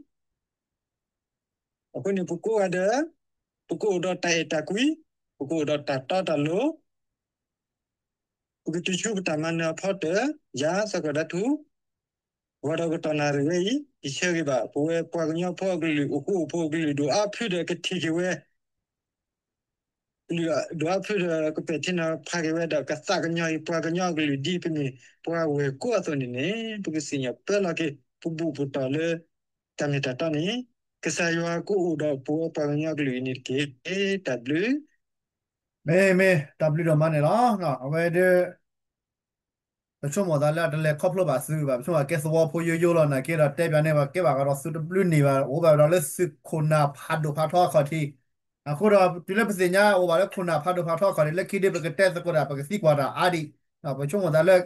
အဃိန့ၣ် ပကိးဂၤဒဲး, ပကအိၣ်ဒီးတၢ်အဲၣ်တၢ်ကွံ, ပကအိၣ်ဒီးတၢ်တီတၢ်လိၤ, ပကတုၤဆူပတၢ်မၤနၢၤအဖီတၢၢ်, ယၤသကိးဒၣ်ထူ ဝၤဒီးကတီၢ်နၣ်ရံၣ်ဝဲအံၤ ယဆၢဂ့ၤဘၣ် ပဝဲပှၤကညီဖိအကလုာ် အိၣ်ဃူအိၣ်ဖိးအကလုာ် ဒိၣ်အါဖုဒီးကထံၣ်က့ၤဝဲ ကလုာ်ဒိၣ်အါဖုဒီးကပဲာ်ထံနီၤဖးက့ၤဝဲဒီး ကသးကညီၤအံၤ ပှၤကညီအကလုာ် ဒ်ပမ့ၢ်ပှၤဝဲၢ်ကိးအသိးန့ၣ်န့ၣ် ပကစံၣ်ညီၣ်ပၢလီၤက့ၤ ပဘူၣ်ပတီၢ်လၢ တၢ်မ့ၢ်တၢ်တီန့ၣ် ကစၢ်ယွၤကအိၣ်ဒီးပဝဲပှၤကညီအကလုာ်အံၤန့ၣ်တက့ၢ်. တၢ်ဘျုး မ့ၢ်မ့ၢ် တၢ်ဘျုးဒိၣ်မးန့ၣ်လီၤ. အဝဲဒၣ် ပဆိကမိၣ်သးလၢအတလဲၤခီဖျိဘၣ်သုဘၣ်, ပဆိကမိၣ်ကဲသဝီဖိယိယိလီၤ. နာ်က့ဒီးတဲပၠးန့ၢ်ပှၤကဲဘၣ်ဃးဒီးသုတဘျုးန့ၣ်ဘၣ်, အိၣ်ဘၣ်ဝဲဒီးလၢသုခိၣ်နၢ်ဖးဒိၣ်ဖးထီအခီၣ်ထံး. အဃိဒီး တုၤလၢပသ့ၣ်ညါအိၣ်ဘၣ်လၢခိၣ်နၢ်ဖးဒိၣ်ဖးထီအခီၣ်ထံး လၢခံဒုးပကတဲသကိးတၢ် ပကသံကွၢ်တၢ်အါဒံး, ပဆိကမိၣ်သးလၢ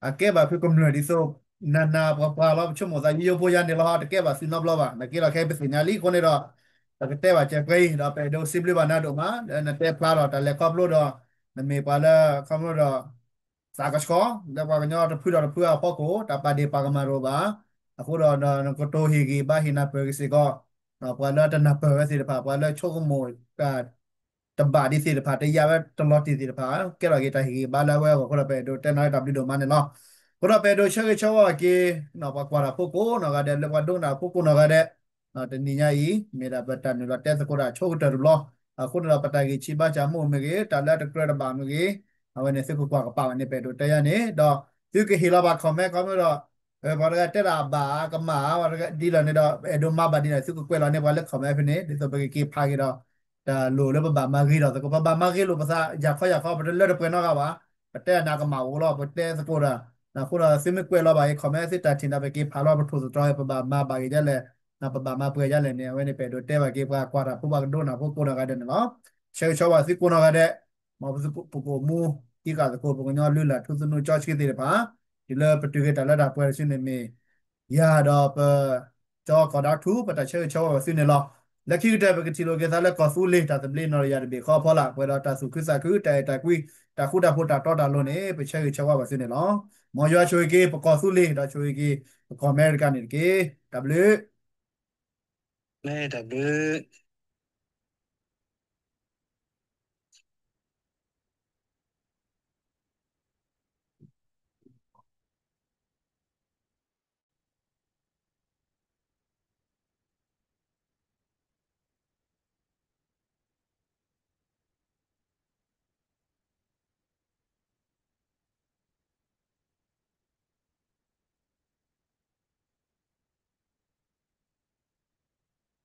အကဲဘၣ်ဖုကမျၢၢ်ဒ်သိး နၤနၤပှၤပှၤလီၤ. ပဆိကမိၣ်သးယိယိဖိယါန့ၣ်လီၤ, တကဲဘၣ်သုနီတဘျီဘၣ်. နာ်က့ဒီးခဲအံၤပသ့ၣ်ညါလံအဃိန့ၣ်ဒီး ပကတဲဘၣ်စဲးပှဲၤအံၤ ဒီးပအဲၣ်ဒိးစံးဘျုးဘၣ်နၤဒိၣ်မး လၢနတဲဖျါဒီးတၢ်လဲၤခီဖျိဒီး နမ့ၢ်ပှၤလၢခီဖျိဒီး သးကဆှီ လၢပှၤကညီတဖုဒီးတဖုအဖီခိၣ် တၢ်ပာ်ဒ့ၣ်ပာ်ကမၣ်တအိၣ်ဘၣ်. အဃိဒီးနကတိၤဟ့ၣ်ဂံၢ်ဘါဟ့ၣ်နၢ်ပၢၢ်က့ၤစ့ၢ်ကီး ပှၤလၢတနၢ်ပၢၢ်ဝဲသ့ၣ်တဖၣ် ပှၤလၢဆိကမိၣ်တၢ် တဘၣ်ဒံးသ့ၣ်တဖၣ် တယာ်ဝဲတလီၤတံၢ်သ့ၣ်တဖၣ် ကဲထီၣ်က့ၤတၢ်ဟ့ၣ်ဂံၢ်ဘါလၢအဝဲအဂီၢ်အဃိဒီး ပအဲၣ်ဒိးတဲနၤလၢတၢ်ဘျုးဒိၣ်မးန့ၣ်လီၤ. အဃိဒီးပအဲၣ်ဒိးဆၢဂ့ၤဆၢဝါက့ၤ ပှၤကွၢ်တၢ်ဖိကိးနီၢ်ဂၤဒဲး လၢပှၤဒိကနၣ်ဖိကိးနီၢ်ဂၤဒဲး တနံၤညါအံၤ မ့ၢ်ဒၣ်ပတၢ်နုာ်လီၤတဲသကိးတၢ်ဆိကတၢၢ်တဘျီ, အဃိန့ၣ်ဒီးပတၢ်ဂံၢ်ဆံးဘါစၢ်မ့ၢ်ဂ့ၤ တၢ်လၢအတကြၢးတဘၣ်မ့ၢ်ဂ့ၤ, အဝဲန့ၣ်သုကကွၢ်ကပာ်ဘၣ်န့ၣ် ပအဲၣ်ဒိးတဲယါန့ၣ် ဒီးသုကဟ့ၣ်လီၤဘၣ် comment ခီမ့ၢ်ဒီး ပှၤတဂၤတဲဒၣ်အဘၣ်ကမၣ် ပှၤတဂၤဒ်လဲၣ်န့ၣ်ဒီး အဲၣ်ဒိးမၤဘၣ်ဒ်လဲၣ် သုကကွဲးလီၤန့ၢ်ပှၤလၢ comment ဖဲန့ၣ် ဒ်သိးပကက့ၤဖးက့ၤဒီး တၢ်လိၣ်လၢပဘၣ်မၤဂ့ၤထီၣ်သကိး ပဘၣ်မၤဂ့ၤလိာ်ပသး ယၤခီယၤခီ ပတလၢတပှဲၤနီတဂၤဘၣ်, ပတဲအနၢ်ကမၣ်အိၣ်လီၤ ပတဲသကိးဒီး အဃိဒီးသုမ့ၢ်ကွဲးလီၤဘၣ်အံၤ comment သုတၢ်ထံၣ်န့ၣ် ပက့ၤဖးလီၤ ပထိၣ်သတြီၤ ပဘၣ်မၤဘၣ်ဂ့ၤဒ်လဲၣ်, ပဘၣ်မၤပှဲၤဒ်လဲၣ်န့ၣ် အဝဲန့ၣ် ပအဲၣ်ဒိးတဲဘၣ်က့ၤ ပှၤကွၢ်တၢ်ဖိ ပှၤကဒိကနၣ်ဖိကိးနီၢ်ဂၤဒဲးန့ၣ်လီၤ. ဆၢဂ့ၤဆၢဝါသုကိးနီၢ်ဂၤဒဲး, မ်ပကအိၣ်မူ သံဃာ်သကိး ပကညီလုၢ်လၢ်ထူသနူကျော်စ့သ့ၣ်တဖၣ်, တုၤလၢပတုၤက့ၤတၢ်လၢတၢ်ပှဲၤတစုန့ၣ်မ့ၢ် ယၤဒီးပ ကၠီကီးဒါထူ ပတၢ်ဆၢဂ့ၤဆၢဝါဘၣ်သုန့ၣ်လီၤ. လၢခံကတၢၢ် ပကထံၣ်လိာ်က့ၤသးလၢကီၢ်သူလ့ၤ တၢ်သဘျ့နီၢ်တယၢ်တဘ့ၣ်ဃီအဖီလာ် ပှဲၤဒီးတၢ်သူၣ်ခုသးခု တၢ်အဲၣ်တၢ်ကွံ တၢ်ဃူတၢ်ဖိး တၢ်တီတၢ်လိၤန့ၣ် ပဆၢဂ့ၤဆၢဝါဘၣ်သုန့ၣ်လီၤ. မ်ယွၤဆိၣ်ဂ့ၤက့ၤပကီၢ်သူလ့ၤ ဒီးဆိၣ်ဂ့ၤက့ၤ ပကီၢ်အမဲရကၤန့ၣ်တက့ၢ်. တၢ်ဘျုး တၢ်ဘျုး